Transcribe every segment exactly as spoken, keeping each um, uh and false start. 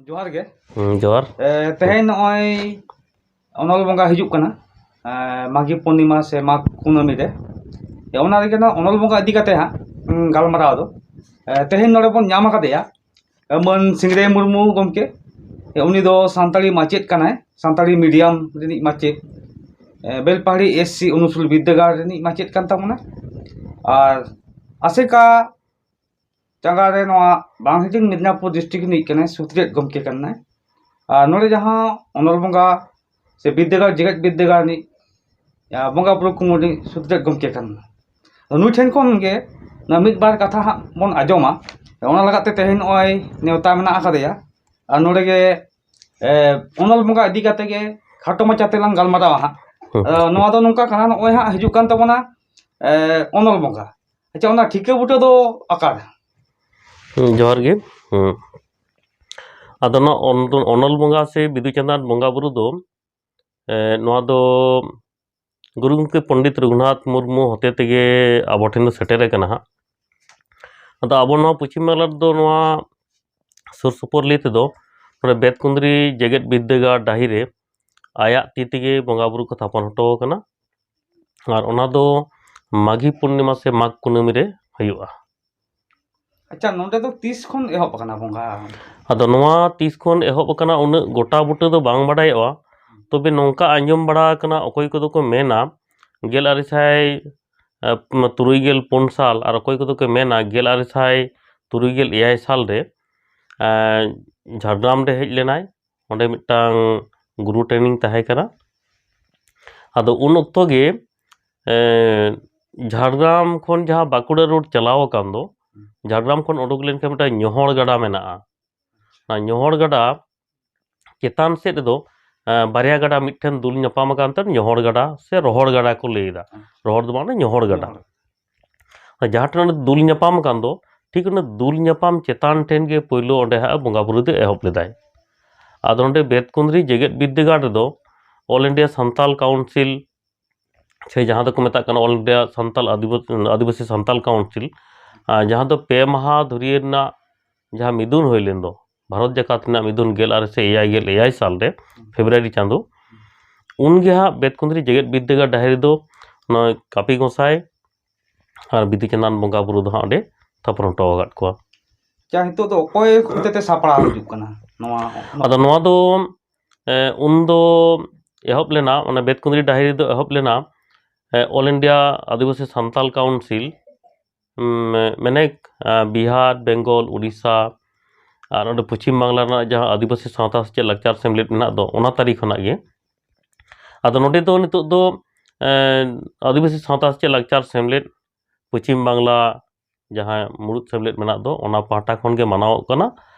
ᱡᱚᱦᱟᱨ ᱜᱮ᱾ ᱦᱩᱸ, ᱡᱚᱦᱟᱨ᱾ ᱮ, ᱛᱮᱦᱮᱧ ᱱᱚᱜᱼᱚᱭ ᱚᱱᱚᱞ ᱵᱚᱸᱜᱟ ᱦᱤᱡᱩᱜ ᱠᱟᱱᱟ, ᱮ, ᱢᱟᱜᱷᱤ ᱯᱩᱨᱱᱤᱢᱟ ᱥᱮ ᱢᱟᱜᱽ ᱠᱩᱱᱟᱹᱢᱤ ᱨᱮ᱾ ᱮ, ᱚᱱᱟ ᱨᱮᱜᱮ ᱱᱚᱣᱟ ᱚᱱᱚᱞ ᱵᱚᱸᱜᱟ ᱤᱫᱤ ᱠᱟᱛᱮ ᱦᱟᱸᱜ, ᱩᱸ, ᱜᱟᱞᱢᱟᱨᱟᱣ ᱫᱚ᱾ ᱮ, ᱛᱮᱦᱮᱧ ᱱᱚᱰᱮ ᱵᱚᱱ ᱧᱟᱢ ᱟᱠᱟᱫᱮᱭᱟ, ᱮ, ᱢᱟᱹᱱ ᱥᱤᱝᱨᱟᱹᱭ ᱢᱩᱨᱢᱩ ᱜᱚᱢᱠᱮ᱾ ᱮ, ᱩᱱᱤ ᱫᱚ ᱥᱟᱱᱛᱟᱲᱤ ᱢᱟᱪᱮᱫ ᱠᱟᱱᱟᱭ, ᱥᱟᱱᱛᱟᱲᱤ medium ᱨᱤᱱᱤᱡ ᱢᱟᱪᱮᱫ᱾ ᱮ, ᱵᱮᱞᱯᱟᱦᱟᱲᱤ S C ᱩᱱᱩᱥᱩᱞ ᱵᱤᱨᱫᱟᱹᱜᱟᱲ ᱨᱤᱱᱤᱡ ᱢᱟᱪᱮᱫ ᱠᱟᱱ ᱛᱟᱵᱚᱱᱟ᱾ ᱟᱨ ᱟᱥᱮᱠᱟ ᱪᱟᱸᱜᱟ ᱨᱮ ᱱᱚᱣᱟ ᱵᱟᱝ ᱦᱤᱡᱩᱜ ᱢᱮᱫᱽᱱᱟᱯᱩᱨ district ᱨᱤᱱᱤᱡ ᱠᱟᱱᱟᱭ ᱥᱩᱛᱨᱮᱛ ᱜᱚᱢᱠᱮ ᱠᱟᱱᱟᱭ᱾ ᱟᱨ ᱱᱚᱰᱮ ᱡᱟᱦᱟᱸ ᱚᱱᱚᱞ ᱵᱚᱸᱜᱟ ᱥᱮ ᱵᱤᱨᱫᱟᱹᱜᱟᱲ, ᱡᱮᱜᱮᱛ ᱵᱤᱨᱫᱟᱹᱜᱟᱲ ᱨᱤᱱᱤᱡ, ᱟ, ᱵᱚᱸᱜᱟ ᱵᱩᱨᱩ ᱠᱚ ᱢᱩᱫᱽ ᱨᱤᱱᱤᱡ ᱥᱩᱛᱨᱮᱛ ᱜᱚᱢᱠᱮ ᱠᱟᱱᱟᱭ᱾ ᱱᱩᱭ ᱴᱷᱮᱱ ᱠᱷᱚᱱ ᱜᱮ ᱱᱚᱣᱟ ᱢᱤᱫ ᱵᱟᱨ ᱠᱟᱛᱷᱟ ᱦᱟᱸᱜ ᱵᱚᱱ ᱟᱸᱡᱚᱢᱟ᱾ ᱚᱱᱟ ᱞᱟᱜᱟᱫ ᱛᱮ ᱛᱮᱦᱮᱧ ᱱᱚᱜᱼᱚᱭ ᱱᱮᱣᱛᱟ ᱢᱮᱱᱟᱜ ᱟᱠᱟᱫᱮᱭᱟ᱾ ᱟᱨ ᱱᱚᱰᱮ ᱜᱮ, ᱮ, ᱚᱱᱚᱞ ᱵᱚᱸᱜᱟ ᱤᱫᱤ ᱠᱟᱛᱮ ᱜᱮ ᱠᱷᱟᱴᱚ ᱢᱟᱪᱷᱟ ᱛᱮᱞᱟᱝ ᱜᱟᱞᱢᱟᱨᱟᱣᱟ ᱦᱟᱸᱜ᱾ ᱦᱩᱸ᱾ ᱟ, ᱱᱚᱣᱟ ᱫᱚ ᱱᱚᱝᱠᱟ ᱠᱟᱱᱟ, ᱱᱚᱜᱼᱚᱭ ᱦᱟᱸᱜ ᱦᱤᱡᱩᱜ ᱠᱟᱱ ᱛᱟᱵᱚᱱᱟ, ᱮ, ᱚᱱᱚᱞ ᱵᱚᱸᱜᱟ᱾ ᱟᱪᱪᱷᱟ, ᱚᱱᱟ ᱴᱷᱤᱠᱟᱹ ᱵᱩᱴᱟᱹ ᱫᱚ ᱚᱠᱟᱨᱮ? ᱦᱩᱸ, ᱡᱚᱦᱟᱨ ᱜᱮ᱾ ᱦᱩᱸ᱾ ᱟᱫᱚ ᱱᱚᱣᱟ ᱚᱱ-, ᱚᱱᱚᱞ ᱵᱚᱸᱜᱟ ᱥᱮ ᱵᱤᱫᱩ ᱪᱟᱸᱫᱟᱱ ᱵᱚᱸᱜᱟ ᱵᱩᱨᱩ ᱫᱚ, ᱮ, ᱱᱚᱣᱟ ᱫᱚ ᱜᱩᱨᱩ ᱜᱚᱢᱠᱮ ᱯᱚᱱᱰᱤᱛ ᱨᱚᱜᱷᱩᱱᱟᱛᱷ ᱢᱩᱨᱢᱩ ᱦᱚᱛᱮ ᱛᱮᱜᱮ ᱟᱵᱚ ᱴᱷᱮᱱ ᱫᱚ ᱥᱮᱴᱮᱨ ᱟᱠᱟᱱᱟ ᱦᱟᱸᱜ᱾ ᱟᱫᱚ ᱟᱵᱚ ᱱᱚᱣᱟ ᱯᱚᱪᱷᱤᱢ ᱵᱟᱝᱞᱟ ᱨᱮᱫᱚ ᱱᱚᱣᱟ ᱥᱩᱨ ᱥᱩᱯᱩᱨ ᱞᱟᱹᱭ ᱛᱮᱫᱚ ᱱᱚᱰᱮ ᱵᱮᱛᱠᱩᱸᱫᱽᱨᱤ ᱡᱮᱜᱮᱛ ᱵᱤᱨᱫᱟᱹᱜᱟᱲ ᱰᱟᱹᱦᱤ ᱨᱮ ᱟᱭᱟᱜ ᱛᱤ ᱛᱮᱜᱮ ᱵᱚᱸᱜᱟ ᱵᱩᱨᱩ ᱠᱚ ᱛᱷᱟᱯᱚᱱ ᱦᱚᱴᱚ ᱟᱠᱟᱱᱟ᱾ ᱟᱨ ᱚᱱᱟ ᱫᱚ ᱢᱟᱜᱷᱤ ᱯᱩᱨᱱᱤᱢᱟ ᱥᱮ ᱢᱟᱜᱽ ᱠᱩᱱᱟᱹᱢᱤ ᱨᱮ ᱦᱩᱭᱩᱜᱼᱟ᱾ ᱟᱪᱪᱷᱟ, ᱱᱚᱰᱮ ᱫᱚ ᱛᱤᱥ ᱠᱷᱚᱱ ᱮᱦᱚᱵ ᱟᱠᱟᱱᱟ ᱵᱚᱸᱜᱟ? ᱟᱫᱚ ᱱᱚᱣᱟ ᱛᱤᱥ ᱠᱷᱚᱱ ᱮᱦᱚᱵ ᱟᱠᱟᱱᱟ, ᱩᱱᱟᱹᱜ ᱜᱚᱴᱟ ᱵᱩᱴᱟᱹ ᱫᱚ ᱵᱟᱝ ᱵᱟᱰᱟᱭᱚᱜᱼᱟ᱾ ᱛᱚᱵᱮ ᱱᱚᱝᱠᱟ ᱟᱸᱡᱚᱢ ᱵᱟᱲᱟ ᱟᱠᱟᱱᱟ, ᱚᱠᱚᱭ ᱠᱚᱫᱚ ᱠᱚ ᱢᱮᱱᱟ ᱜᱮᱞ ᱟᱨᱮ ᱥᱟᱭ, ᱮ, ᱛᱩᱨᱩᱭ ᱜᱮᱞ ᱯᱩᱱ ᱥᱟᱞ, ᱟᱨ ᱚᱠᱚᱭ ᱠᱚᱫᱚ ᱠᱚ ᱢᱮᱱᱟ ᱜᱮᱞ ᱟᱨᱮ ᱥᱟᱭ ᱛᱩᱨᱩᱭ ᱜᱮᱞ ᱮᱭᱟᱭ ᱥᱟᱞ ᱨᱮ, ᱮ, ᱡᱷᱟᱲᱜᱨᱟᱢ ᱨᱮ ᱦᱮᱡ ᱞᱮᱱᱟᱭ᱾ ᱚᱸᱰᱮ ᱢᱤᱫᱴᱟᱝ ᱜᱩᱨᱩ training ᱛᱟᱦᱮᱸ ᱠᱟᱱᱟ᱾ ᱟᱫᱚ ᱩᱱ ᱚᱠᱛᱚ ᱜᱮ, ᱮ, ᱡᱷᱟᱲᱜᱨᱟᱢ ᱠᱷᱚᱱ ᱡᱟᱦᱟᱸ ᱵᱟᱸᱠᱩᱲᱟ road ᱪᱟᱞᱟᱣ ᱟᱠᱟᱱ ᱫᱚ, ᱡᱷᱟᱲᱜᱨᱟᱢ ᱠᱷᱚᱱ ᱩᱰᱩᱠ ᱞᱮᱱᱠᱷᱟᱱ ᱢᱤᱫᱴᱟᱝ ᱧᱚᱦᱚᱲ ᱜᱟᱰᱟ ᱢᱮᱱᱟᱜᱼᱟ᱾ ᱚᱱᱟ ᱧᱚᱦᱚᱲ ᱜᱟᱰᱟ ᱪᱮᱛᱟᱱ ᱥᱮᱫ ᱨᱮᱫᱚ, ᱮ, ᱵᱟᱨᱭᱟ ᱜᱟᱰᱟ ᱢᱤᱫᱴᱷᱮᱱ ᱫᱩᱞ ᱧᱟᱯᱟᱢ ᱟᱠᱟᱱ ᱛᱮ ᱧᱚᱦᱚᱲ ᱜᱟᱰᱟ ᱥᱮ ᱨᱚᱦᱚᱲ ᱜᱟᱰᱟ ᱠᱚ ᱞᱟᱹᱭ ᱮᱫᱟ᱾ ᱨᱚᱦᱚᱲ ᱫᱚ ᱵᱟᱝ, ᱧᱚᱦᱚᱲ ᱜᱟᱰᱟ᱾ ᱧᱚᱦᱚᱲ᱾ ᱡᱟᱦᱟᱸ ᱴᱷᱮᱱ ᱚᱸᱰᱮ ᱫᱩᱞ ᱧᱟᱯᱟᱢ ᱟᱠᱟᱱ ᱫᱚ, ᱴᱷᱤᱠ ᱚᱱᱟ ᱫᱩᱞ ᱧᱟᱯᱟᱢ ᱪᱮᱛᱟᱱ ᱴᱷᱮᱱ ᱜᱮ ᱯᱳᱭᱞᱳ ᱚᱸᱰᱮ ᱦᱟᱸᱜ ᱵᱚᱸᱜᱟ ᱵᱩᱨᱩ ᱫᱚ ᱮᱦᱚᱵ ᱞᱮᱫᱟᱭ᱾ ᱟᱫᱚ ᱱᱚᱸᱰᱮ ᱵᱮᱛᱠᱩᱸᱫᱽᱨᱤ ᱡᱮᱜᱮᱛ ᱵᱤᱨᱫᱟᱹᱜᱟᱲ ᱨᱮᱫᱚ All India ᱥᱟᱱᱛᱟᱞ ᱠᱟᱣᱩᱱᱥᱤᱞ, ᱥᱮ ᱡᱟᱦᱟᱸ ᱫᱚᱠᱚ ᱢᱮᱛᱟᱜ ᱠᱟᱱᱟ All India ᱥᱟᱱᱛᱟᱞ ᱟᱹᱫᱤᱵᱟᱹᱥᱤ, ᱟᱹᱫᱤᱵᱟᱹᱥᱤ ᱥᱟᱱᱛᱟᱞ ᱠᱟᱣᱩᱱᱥᱤᱞ, ᱟᱨ ᱡᱟᱦᱟᱸ ᱫᱚ ᱯᱮ ᱢᱟᱦᱟ ᱫᱷᱩᱨᱭᱟᱹ ᱨᱮᱱᱟᱜ ᱡᱟᱦᱟᱸ ᱢᱤᱫᱩᱱ ᱦᱩᱭ ᱞᱮᱱ ᱫᱚ, ᱵᱷᱟᱨᱚᱛ ᱡᱟᱠᱟᱛ ᱨᱮᱱᱟᱜ ᱢᱤᱫᱩᱱ ᱜᱮᱞ ᱟᱨᱮ ᱥᱮ ᱮᱭᱟᱭ ᱜᱮᱞ ᱮᱭᱟᱭ ᱥᱟᱞ ᱨᱮ ᱯᱷᱮᱵᱽᱨᱩᱣᱟᱨᱤ ᱪᱟᱸᱫᱚ, ᱩᱱᱜᱮ ᱦᱟᱸᱜ ᱵᱮᱛᱠᱩᱸᱫᱽᱨᱤ ᱡᱮᱜᱮᱛ ᱵᱤᱨᱫᱟᱹᱜᱟᱲ ᱰᱟᱹᱦᱤ ᱨᱮᱫᱚ ᱱᱚᱜᱼᱚᱭ ᱠᱟᱹᱯᱤ ᱜᱚᱸᱥᱟᱭ ᱟᱨ ᱵᱤᱫᱩ ᱪᱟᱸᱫᱟᱱ ᱵᱚᱸᱜᱟ ᱵᱩᱨᱩ ᱫᱚ ᱦᱟᱸᱜ ᱚᱸᱰᱮ ᱛᱷᱟᱯᱚᱱ ᱦᱚᱴᱚ ᱟᱠᱟᱫ ᱠᱚᱣᱟ᱾ ᱟᱪᱪᱷᱟ, ᱱᱤᱛᱚᱜ ᱫᱚ ᱚᱠᱚᱭ ᱦᱚᱛᱮᱛᱮ ᱥᱟᱯᱲᱟᱣ ᱦᱤᱡᱩᱜ ᱠᱟᱱᱟ ᱱᱚᱣᱟ? ᱟᱫᱚ ᱱᱚᱣᱟ ᱫᱚ ᱮ, ᱩᱱᱫᱚ ᱮᱦᱚᱵ ᱞᱮᱱᱟ, ᱚᱱᱟ ᱵᱮᱛᱠᱩᱸᱫᱽᱨᱤ ᱰᱟᱹᱦᱤ ᱨᱮᱫᱚ ᱮᱦᱚᱵ ᱞᱮᱱᱟ ᱮ, All India ᱟᱹᱫᱤᱵᱟᱹᱥᱤ ᱥᱟᱱᱛᱟᱞ ᱠᱟᱣᱩᱱᱥᱤᱞ, ᱩᱢ, ᱢᱮᱱᱮᱠ ᱮ, ᱵᱤᱦᱟᱨ, ᱵᱮᱝᱜᱚᱞ, ᱩᱲᱤᱥᱥᱟ ᱟᱨ ᱱᱚᱰᱮ ᱯᱚᱪᱷᱤᱢ ᱵᱟᱝᱞᱟ ᱨᱮᱱᱟᱜ ᱡᱟᱦᱟᱸ ᱟᱹᱫᱤᱵᱟᱹᱥᱤ ᱥᱟᱶᱛᱟ ᱥᱮᱪᱮᱫ ᱞᱟᱠᱪᱟᱨ ᱥᱮᱢᱞᱮᱫ ᱢᱮᱱᱟᱜ ᱫᱚ, ᱚᱱᱟ ᱛᱟᱹᱨᱤ ᱠᱷᱚᱱᱟᱜ ᱜᱮ᱾ ᱟᱫᱚ ᱱᱚᱰᱮ ᱫᱚ ᱱᱤᱛᱚᱜ ᱫᱚ ᱮ, ᱟᱹᱫᱤᱵᱟᱹᱥᱤ ᱥᱟᱶᱛᱟ ᱥᱮᱪᱮᱫ ᱞᱟᱠᱪᱟᱨ ᱥᱮᱢᱞᱮᱫ ᱯᱚᱪᱷᱤᱢ ᱵᱟᱝᱞᱟ ᱡᱟᱦᱟᱸ ᱢᱩᱲᱩᱫ ᱥᱮᱢᱞᱮᱫ ᱢᱮᱱᱟᱜ ᱫᱚ, ᱚᱱᱟ ᱯᱟᱦᱴᱟ ᱠᱷᱚᱱ ᱜᱮ ᱢᱟᱱᱟᱣᱚᱜ ᱠᱟᱱᱟ᱾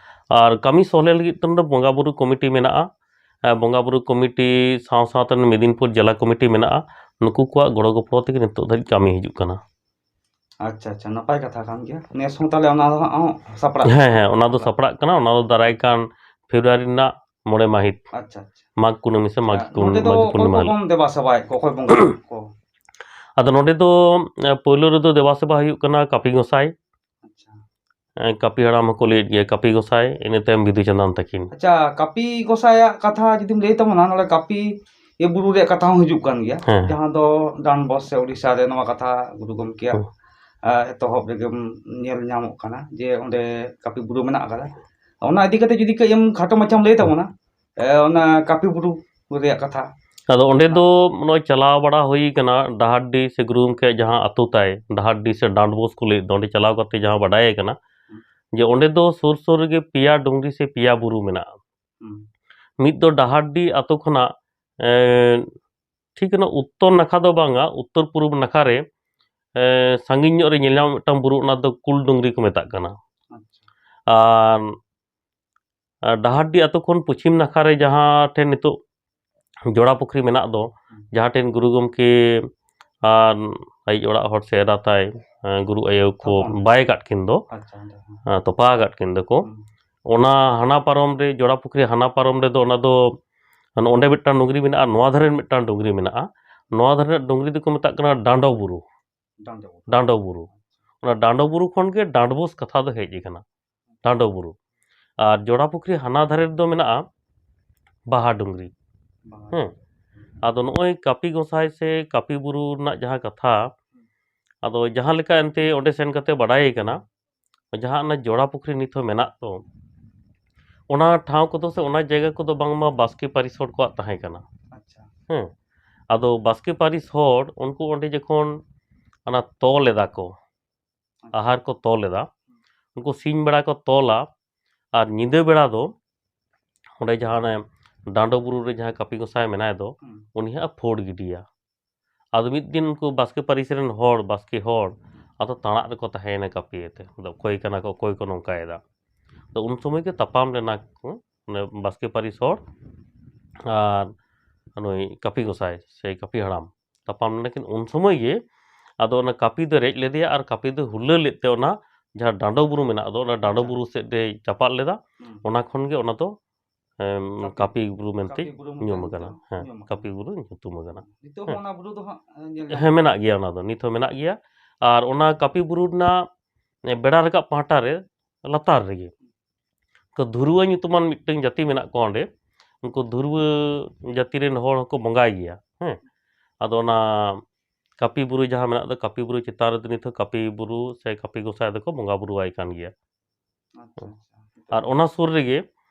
ᱟᱨ ᱠᱟᱹᱢᱤ ᱥᱚᱦᱞᱮ ᱞᱟᱹᱜᱤᱫ ᱛᱮ ᱱᱚᱰᱮ ᱵᱚᱸᱜᱟ ᱵᱩᱨᱩ ᱠᱚᱢᱤᱴᱤ ᱢᱮᱱᱟᱜᱼᱟ᱾ ᱮ, ᱵᱚᱸᱜᱟ ᱵᱩᱨᱩ ᱠᱚᱢᱤᱴᱤ ᱥᱟᱶ ᱥᱟᱶᱛᱮ ᱢᱮᱫᱤᱱᱯᱩᱨ ᱡᱮᱞᱟ ᱠᱚᱢᱤᱴᱤ ᱢᱮᱱᱟᱜᱼᱟ᱾ ᱱᱩᱠᱩ ᱠᱚᱣᱟᱜ ᱜᱚᱲᱚ ᱜᱚᱯᱚᱲᱚ ᱛᱮᱜᱮ ᱱᱤᱛᱚᱜ ᱫᱷᱟᱹᱨᱤᱡ ᱠᱟᱹᱢᱤ ᱦᱤᱡᱩᱜ ᱠᱟᱱᱟ᱾ ᱟᱪᱪᱷᱟ, ᱟᱪᱪᱷᱟ, ᱱᱟᱯᱟᱭ ᱠᱟᱛᱷᱟ ᱠᱟᱱ ᱜᱮᱭᱟ᱾ ᱱᱮᱥ ᱦᱚᱸ ᱛᱟᱦᱚᱞᱮ ᱚᱱᱟ ᱫᱚ ᱦᱟᱸᱜ ᱦᱚᱸ ᱥᱟᱯᱲᱟᱜ ᱦᱮᱸ, ᱦᱮᱸ, ᱚᱱᱟ ᱫᱚ ᱥᱟᱯᱲᱟᱜ ᱠᱟᱱᱟ᱾ ᱚᱱᱟ ᱫᱚ ᱫᱟᱨᱟᱭ ᱠᱟᱱ ᱯᱷᱮᱵᱽᱨᱩᱣᱟᱨᱤ ᱨᱮᱱᱟᱜ ᱢᱚᱬᱮ ᱢᱟᱹᱦᱤᱛ, ᱟᱪᱪᱷᱟ, ᱟᱪᱪᱷᱟ᱾ ᱢᱟᱜᱽ ᱠᱩᱱᱟᱹᱢᱤ ᱥᱮ ᱢᱟᱜᱽ ᱟᱪᱪᱷᱟ, ᱠᱩᱱ-, ᱱᱚᱰᱮ ᱫᱚ ᱢᱟᱜᱽ ᱚᱠᱚᱭ ᱯᱩᱨᱱᱤᱢᱟ ᱠᱚ ᱦᱤᱞᱳᱜ᱾ ᱵᱚᱱ ᱫᱮᱵᱟ ᱥᱮᱵᱟᱭᱮᱫ ᱠᱚᱣᱟ, ᱚᱠᱚᱭ ᱵᱚᱸᱜᱟ ᱠᱚ? ᱟᱫᱚ ᱱᱚᱰᱮ ᱫᱚ ᱮ, ᱯᱳᱭᱞᱳ ᱨᱮᱫᱚ ᱫᱮᱵᱟ ᱥᱮᱵᱟ ᱦᱩᱭᱩᱜ ᱠᱟᱱᱟ ᱠᱟᱹᱯᱤ ᱜᱚᱸᱥᱟᱭ᱾ ᱟᱪᱪᱷᱟ᱾ ᱮ, ᱠᱟᱹᱯᱤ ᱦᱟᱲᱟᱢ ᱦᱚᱸᱠᱚ ᱞᱟᱹᱭᱮᱫ ᱜᱮᱭᱟ, ᱠᱟᱹᱯᱤ ᱜᱚᱸᱥᱟᱭ, ᱤᱱᱟᱹ ᱛᱟᱭᱚᱢ ᱵᱤᱫᱩ ᱪᱟᱸᱫᱟᱱ ᱛᱟᱹᱠᱤᱱ᱾ ᱟᱪᱪᱷᱟ, ᱠᱟᱹᱯᱤ ᱜᱚᱸᱥᱟᱭᱟᱜ ᱠᱟᱛᱷᱟ ᱡᱩᱫᱤᱢ ᱞᱟᱹᱭ ᱛᱟᱵᱚᱱᱟ, ᱱᱚᱰᱮ ᱠᱟᱹᱯᱤ ᱤᱭᱟᱹ ᱵᱩᱨᱩ ᱨᱮᱭᱟᱜ ᱠᱟᱛᱷᱟ ᱦᱚᱸ ᱦᱤᱡᱩᱜ ᱠᱟᱱ ᱜᱮᱭᱟ, ᱦᱮᱸ᱾ ᱡᱟᱦᱟᱸ ᱫᱚ ᱰᱟᱱᱵᱚᱥ ᱥᱮ ᱩᱲᱤᱥᱥᱟ ᱨᱮ ᱱᱚᱣᱟ ᱠᱟᱛᱷᱟ ᱜᱩᱨᱩ ᱜᱚᱢᱠᱮᱭᱟᱜ, ᱦᱩᱸ᱾ ᱟ, ᱮᱛᱚᱦᱚᱵ ᱨᱮᱜᱮᱢ ᱧᱮᱞ ᱧᱟᱢᱚᱜ ᱠᱟᱱᱟ ᱡᱮ ᱚᱸᱰᱮ ᱠᱟᱹᱯᱤ ᱵᱩᱨᱩ ᱢᱮᱱᱟᱜ ᱟᱠᱟᱫᱟ᱾ ᱚᱱᱟ ᱤᱫᱤ ᱠᱟᱛᱮ ᱡᱩᱫᱤ ᱠᱟᱹᱡ ᱮᱢ ᱠᱷᱟᱴᱚ ᱢᱟᱪᱷᱟᱢ ᱞᱟᱹᱭ ᱛᱟᱵᱚᱱᱟ, ᱮ, ᱚᱱᱟ ᱠᱟᱹᱯᱤ ᱵᱩᱨᱩ ᱨᱮᱭᱟᱜ ᱠᱟᱛᱷᱟ᱾ ᱟᱫᱚ ᱚᱸᱰᱮ ᱫᱚ ᱱᱚᱜᱼᱚᱭ ᱪᱟᱞᱟᱣ ᱵᱟᱲᱟ ᱦᱩᱭ ᱠᱟᱱᱟ, ᱰᱟᱦᱟᱨᱰᱤ ᱥᱮ ᱜᱩᱨᱩ ᱜᱚᱢᱠᱮᱭᱟᱜ ᱡᱟᱦᱟᱸ ᱟᱛᱳ ᱛᱟᱭ, ᱰᱟᱦᱟᱨᱰᱤ ᱥᱮ ᱰᱟᱸᱰᱵᱳᱥ ᱠᱚ ᱞᱟᱹᱭᱮᱫ ᱫᱚ, ᱚᱸᱰᱮ ᱪᱟᱞᱟᱣ ᱠᱟᱛᱮ ᱡᱟᱦᱟᱸ ᱵᱟᱰᱟᱭ ᱠᱟᱱᱟ ᱡᱮ ᱚᱸᱰᱮ ᱫᱚ ᱥᱩᱨ ᱥᱩᱨ ᱨᱮᱜᱮ ᱯᱮᱭᱟ ᱰᱩᱝᱨᱤ ᱥᱮ ᱯᱮᱭᱟ ᱵᱩᱨᱩ ᱢᱮᱱᱟᱜᱼᱟ᱾ ᱦᱩᱸ᱾ ᱢᱤᱫ ᱫᱚ ᱰᱟᱦᱟᱨᱰᱤ ᱟᱛᱳ ᱠᱷᱚᱱᱟᱜ ᱮ, ᱴᱷᱤᱠ ᱚᱱᱟ ᱩᱛᱛᱚᱨ ᱱᱟᱠᱷᱟ ᱫᱚ ᱵᱟᱝᱟ, ᱩᱛᱛᱚᱨ ᱯᱩᱨᱩᱵᱽ ᱱᱟᱠᱷᱟ ᱨᱮ ᱮ, ᱥᱟᱺᱜᱤᱧ ᱧᱚᱜ ᱨᱮ ᱧᱮᱞ ᱧᱟᱢᱚᱜ ᱢᱤᱫᱴᱟᱝ ᱵᱩᱨᱩ, ᱚᱱᱟ ᱫᱚ ᱠᱩᱞ ᱰᱩᱝᱨᱤ ᱠᱚ ᱢᱮᱛᱟᱜ ᱠᱟᱱᱟ᱾ ᱟᱪᱪᱷᱟ᱾ ᱟᱨ ᱟᱨ ᱰᱟᱦᱟᱨᱰᱤ ᱟᱛᱳ ᱠᱷᱚᱱ ᱯᱚᱪᱷᱤᱢ ᱱᱟᱠᱷᱟ ᱨᱮ ᱡᱟᱦᱟᱸ ᱴᱷᱮᱱ ᱱᱤᱛᱚᱜ ᱡᱚᱲᱟ ᱯᱩᱠᱷᱨᱤ ᱢᱮᱱᱟᱜ ᱫᱚ, ᱡᱟᱦᱟᱸ ᱴᱷᱮᱱ ᱜᱩᱨᱩ ᱜᱚᱢᱠᱮ ᱟᱨ ᱟᱡ ᱚᱲᱟᱜ ᱦᱚᱲ ᱥᱮ ᱮᱨᱟ ᱛᱟᱭ, ᱮᱸ, ᱜᱩᱨᱩ ᱟᱭᱳ ᱠᱚ ᱛᱚᱯᱟ᱾ ᱵᱟᱭ ᱟᱠᱟᱫ ᱠᱤᱱ ᱫᱚ, ᱟᱪᱪᱷᱟ, ᱚᱸᱰᱮ, ᱦᱮᱸ᱾ ᱮᱸ, ᱛᱚᱯᱟ ᱟᱠᱟᱫ ᱠᱤᱱ ᱫᱚᱠᱚ, ᱦᱩᱸ᱾ ᱚᱱᱟ ᱦᱟᱱᱟ ᱯᱟᱨᱚᱢ ᱨᱮ, ᱡᱚᱲᱟ ᱯᱩᱠᱷᱨᱤ ᱦᱟᱱᱟ ᱯᱟᱨᱚᱢ ᱨᱮᱫᱚ ᱚᱱᱟ ᱫᱚ, ᱚᱸᱰᱮ ᱢᱤᱫᱴᱟᱝ ᱰᱩᱝᱨᱤ ᱢᱮᱱᱟᱜᱼᱟ, ᱱᱚᱣᱟ ᱫᱷᱟᱨᱮ ᱨᱮ ᱢᱤᱫᱴᱟᱝ ᱰᱩᱝᱨᱤ ᱢᱮᱱᱟᱜᱼᱟ, ᱱᱚᱣᱟ ᱫᱷᱟᱨᱮ ᱨᱮᱱᱟᱜ ᱰᱩᱝᱨᱤ ᱫᱚᱠᱚ ᱢᱮᱛᱟᱜ ᱠᱟᱱᱟ ᱰᱟᱸᱰᱚ ᱵᱩᱨᱩ᱾ ᱰᱟᱸᱰᱚ ᱵᱩᱨᱩ᱾ ᱰᱟᱸᱰᱚ ᱵᱩᱨᱩ᱾ ᱚᱱᱟ ᱰᱟᱸᱰᱚ ᱵᱩᱨᱩ ᱠᱷᱚᱱ ᱜᱮ ᱰᱟᱸᱰᱵᱳᱥ ᱠᱟᱛᱷᱟ ᱫᱚ ᱦᱮᱡ ᱟᱠᱟᱱᱟ, ᱰᱟᱸᱰᱚ ᱵᱩᱨᱩ᱾ ᱟᱨ ᱡᱚᱲᱟ ᱯᱩᱠᱷᱨᱤ ᱦᱟᱱᱟ ᱫᱷᱟᱨᱮ ᱨᱮᱫᱚ ᱢᱮᱱᱟᱜᱼᱟ ᱵᱟᱦᱟ ᱰᱩᱝᱨᱤ᱾ ᱦᱮᱸ᱾ ᱟᱫᱚ ᱱᱚᱜᱼᱚᱭ ᱠᱟᱹᱯᱤ ᱜᱚᱸᱥᱟᱭ ᱥᱮ ᱠᱟᱹᱯᱤ ᱵᱩᱨᱩ ᱨᱮᱱᱟᱜ ᱡᱟᱦᱟᱸ ᱠᱟᱛᱷᱟ, ᱟᱫᱚ ᱡᱟᱦᱟᱸ ᱞᱮᱠᱟ ᱮᱱᱛᱮ ᱚᱸᱰᱮ ᱥᱮᱱ ᱠᱟᱛᱮ ᱵᱟᱰᱟᱭ ᱠᱟᱱᱟ, ᱡᱟᱦᱟᱸ ᱚᱱᱟ ᱡᱚᱲᱟ ᱯᱩᱠᱷᱨᱤ ᱱᱤᱛ ᱦᱚᱸ ᱢᱮᱱᱟᱜ ᱫᱚ, ᱚᱱᱟ ᱴᱷᱟᱶ ᱠᱚᱫᱚ ᱥᱮ ᱚᱱᱟ ᱡᱟᱭᱜᱟ ᱠᱚᱫᱚ ᱵᱟᱝᱢᱟ ᱵᱟᱥᱠᱮ ᱯᱟᱹᱨᱤᱥ ᱦᱚᱲ ᱠᱚᱣᱟᱜ ᱛᱟᱦᱮᱸ ᱠᱟᱱᱟ᱾ ᱟᱪᱪᱷᱟ᱾ ᱦᱮᱸ᱾ ᱟᱫᱚ ᱵᱟᱥᱠᱮ ᱯᱟᱹᱨᱤᱥ ᱦᱚᱲ ᱩᱱᱠᱩ ᱚᱸᱰᱮ ᱡᱚᱠᱷᱚᱱ ᱚᱱᱟ ᱛᱚᱞ ᱮᱫᱟ ᱠᱚ, ᱟᱪᱪᱷᱟ᱾ ᱟᱦᱟᱨ ᱠᱚ ᱛᱚᱞ ᱮᱫᱟ, ᱩᱱᱠᱩ ᱥᱤᱧ ᱵᱮᱲᱟ ᱠᱚ ᱛᱚᱞᱟ ᱟᱨ ᱧᱤᱫᱟᱹ ᱵᱮᱲᱟ ᱫᱚ ᱚᱸᱰᱮ ᱡᱟᱦᱟᱸ ᱚᱱᱮ ᱰᱟᱸᱰᱚ ᱵᱩᱨᱩ ᱨᱮ ᱡᱟᱦᱟᱸ ᱠᱟᱹᱯᱤ ᱜᱚᱸᱥᱟᱭ ᱢᱮᱱᱟᱭ ᱫᱚ, ᱦᱩᱸ᱾ ᱩᱱᱤ ᱦᱟᱸᱜ ᱮ ᱯᱷᱳᱲ ᱜᱤᱰᱤᱭᱟ᱾ ᱟᱫᱚ ᱢᱤᱫ ᱫᱤᱱ ᱩᱱᱠᱩ ᱵᱟᱥᱠᱮ ᱯᱟᱹᱨᱤᱥ ᱨᱮᱱ ᱦᱚᱲ, ᱵᱟᱥᱠᱮ ᱦᱚᱲ, ᱟᱫᱚ ᱛᱟᱬᱟᱜ ᱨᱮᱠᱚ ᱛᱟᱦᱮᱸᱭᱮᱱᱟ ᱠᱟᱹᱯᱤ ᱤᱭᱟᱹᱛᱮ᱾ ᱟᱫᱚ ᱚᱠᱚᱭ ᱠᱟᱱᱟ ᱠᱚ, ᱚᱠᱚᱭ ᱠᱚ ᱱᱚᱝᱠᱟᱭᱮᱫᱟ? ᱟᱫᱚ ᱩᱱ ᱥᱚᱢᱚᱭ ᱜᱮ ᱛᱟᱯᱟᱢ ᱞᱮᱱᱟ ᱠᱚ, ᱢᱟᱱᱮ ᱵᱟᱥᱠᱮ ᱯᱟᱹᱨᱤᱥ ᱦᱚᱲ ᱟᱨ ᱱᱩᱭ ᱠᱟᱹᱯᱤ ᱜᱚᱸᱥᱟᱭ ᱥᱮ ᱠᱟᱹᱯᱤ ᱦᱟᱲᱟᱢ ᱛᱟᱯᱟᱢ ᱞᱮᱱᱟ ᱠᱤᱱ ᱩᱱ ᱥᱚᱢᱚᱭ ᱜᱮ᱾ ᱟᱫᱚ ᱚᱱᱟ ᱠᱟᱹᱯᱤ ᱫᱚ ᱨᱮᱡ ᱞᱮᱫᱮᱭᱟ ᱟᱨ ᱠᱟᱹᱯᱤ ᱫᱚ ᱦᱩᱞᱟᱹ ᱞᱮᱫ ᱛᱮ ᱚᱱᱟ ᱡᱟᱦᱟᱸ ᱰᱟᱸᱰᱚ ᱵᱩᱨᱩ ᱢᱮᱱᱟᱜ ᱫᱚ, ᱚᱱᱟ ᱰᱟᱸᱰᱚ ᱟᱪᱪᱷᱟ᱾ ᱵᱩᱨᱩ ᱥᱮᱫ ᱛᱮᱭ ᱪᱟᱯᱟᱫ ᱞᱮᱫᱟ᱾ ᱦᱩᱸ᱾ ᱚᱱᱟ ᱠᱷᱚᱱ ᱜᱮ ᱚᱱᱟ ᱫᱚ, ᱮᱢ, ᱠᱟᱹᱯᱤ᱾ ᱠᱟᱹᱯᱤ ᱵᱩᱨᱩ ᱢᱮᱱᱛᱮ ᱠᱟᱹᱯᱤ ᱵᱩᱨᱩ ᱢᱮᱱᱛᱮ ᱧᱩᱢ ᱟᱠᱟᱱᱟ᱾ ᱧᱩᱛᱩᱢ, ᱦᱮᱸ, ᱧᱩᱢ ᱟᱠᱟᱱᱟ᱾ ᱠᱟᱹᱯᱤ ᱵᱩᱨᱩ ᱧᱩᱛᱩᱢ ᱟᱠᱟᱱᱟ᱾ ᱱᱤᱛᱚᱜ ᱦᱚᱸ ᱦᱮᱸ᱾ ᱚᱱᱟ ᱵᱩᱨᱩ ᱫᱚ ᱦᱟᱸᱜ, ᱮ, ᱧᱮᱞ ᱦᱮᱸ, ᱧᱟᱢᱚᱜ ᱢᱮᱱᱟᱜ ᱜᱮᱭᱟ᱾ ᱚᱱᱟ ᱫᱚ ᱱᱤᱛ ᱦᱚᱸ ᱢᱮᱱᱟᱜ ᱜᱮᱭᱟ᱾ ᱟᱨ ᱚᱱᱟ ᱠᱟᱹᱯᱤ ᱵᱩᱨᱩ ᱨᱮᱱᱟᱜ, ᱮ, ᱵᱮᱲᱟ ᱨᱟᱠᱟᱵ ᱯᱟᱦᱴᱟ ᱨᱮ ᱞᱟᱛᱟᱨ ᱨᱮᱜᱮ ᱩᱱᱠᱩ ᱫᱷᱩᱨᱣᱟᱹ ᱧᱩᱛᱩᱢᱟᱱ ᱢᱤᱫᱴᱟᱝ ᱡᱟᱹᱛᱤ ᱢᱮᱱᱟᱜ ᱠᱚᱣᱟ ᱚᱸᱰᱮ᱾ ᱩᱱᱠᱩ ᱫᱷᱩᱨᱣᱟᱹ ᱡᱟᱹᱛᱤ ᱨᱮᱱ ᱦᱚᱲ ᱦᱚᱸᱠᱚ ᱵᱚᱸᱜᱟᱭ ᱜᱮᱭᱟ᱾ ᱦᱮᱸ᱾ ᱟᱫᱚ ᱚᱱᱟ ᱠᱟᱹᱯᱤ ᱵᱩᱨᱩ ᱡᱟᱦᱟᱸ ᱢᱮᱱᱟᱜ ᱫᱚ, ᱠᱟᱹᱯᱤ ᱵᱩᱨᱩ ᱪᱮᱛᱟᱱ ᱨᱮᱫᱚ ᱱᱤᱛ ᱦᱚᱸ ᱠᱟᱹᱯᱤ ᱵᱩᱨᱩ ᱥᱮ ᱠᱟᱹᱯᱤ ᱜᱚᱸᱥᱟᱭ ᱫᱚᱠᱚ ᱵᱚᱸᱜᱟ ᱵᱩᱨᱩᱣᱟᱭ ᱠᱟᱱ ᱜᱮᱭᱟ᱾ ᱟᱪᱪᱷᱟ, ᱟᱪᱪᱷᱟ᱾ ᱟᱨ ᱚᱱᱟ ᱥᱩᱨ ᱨᱮᱜᱮ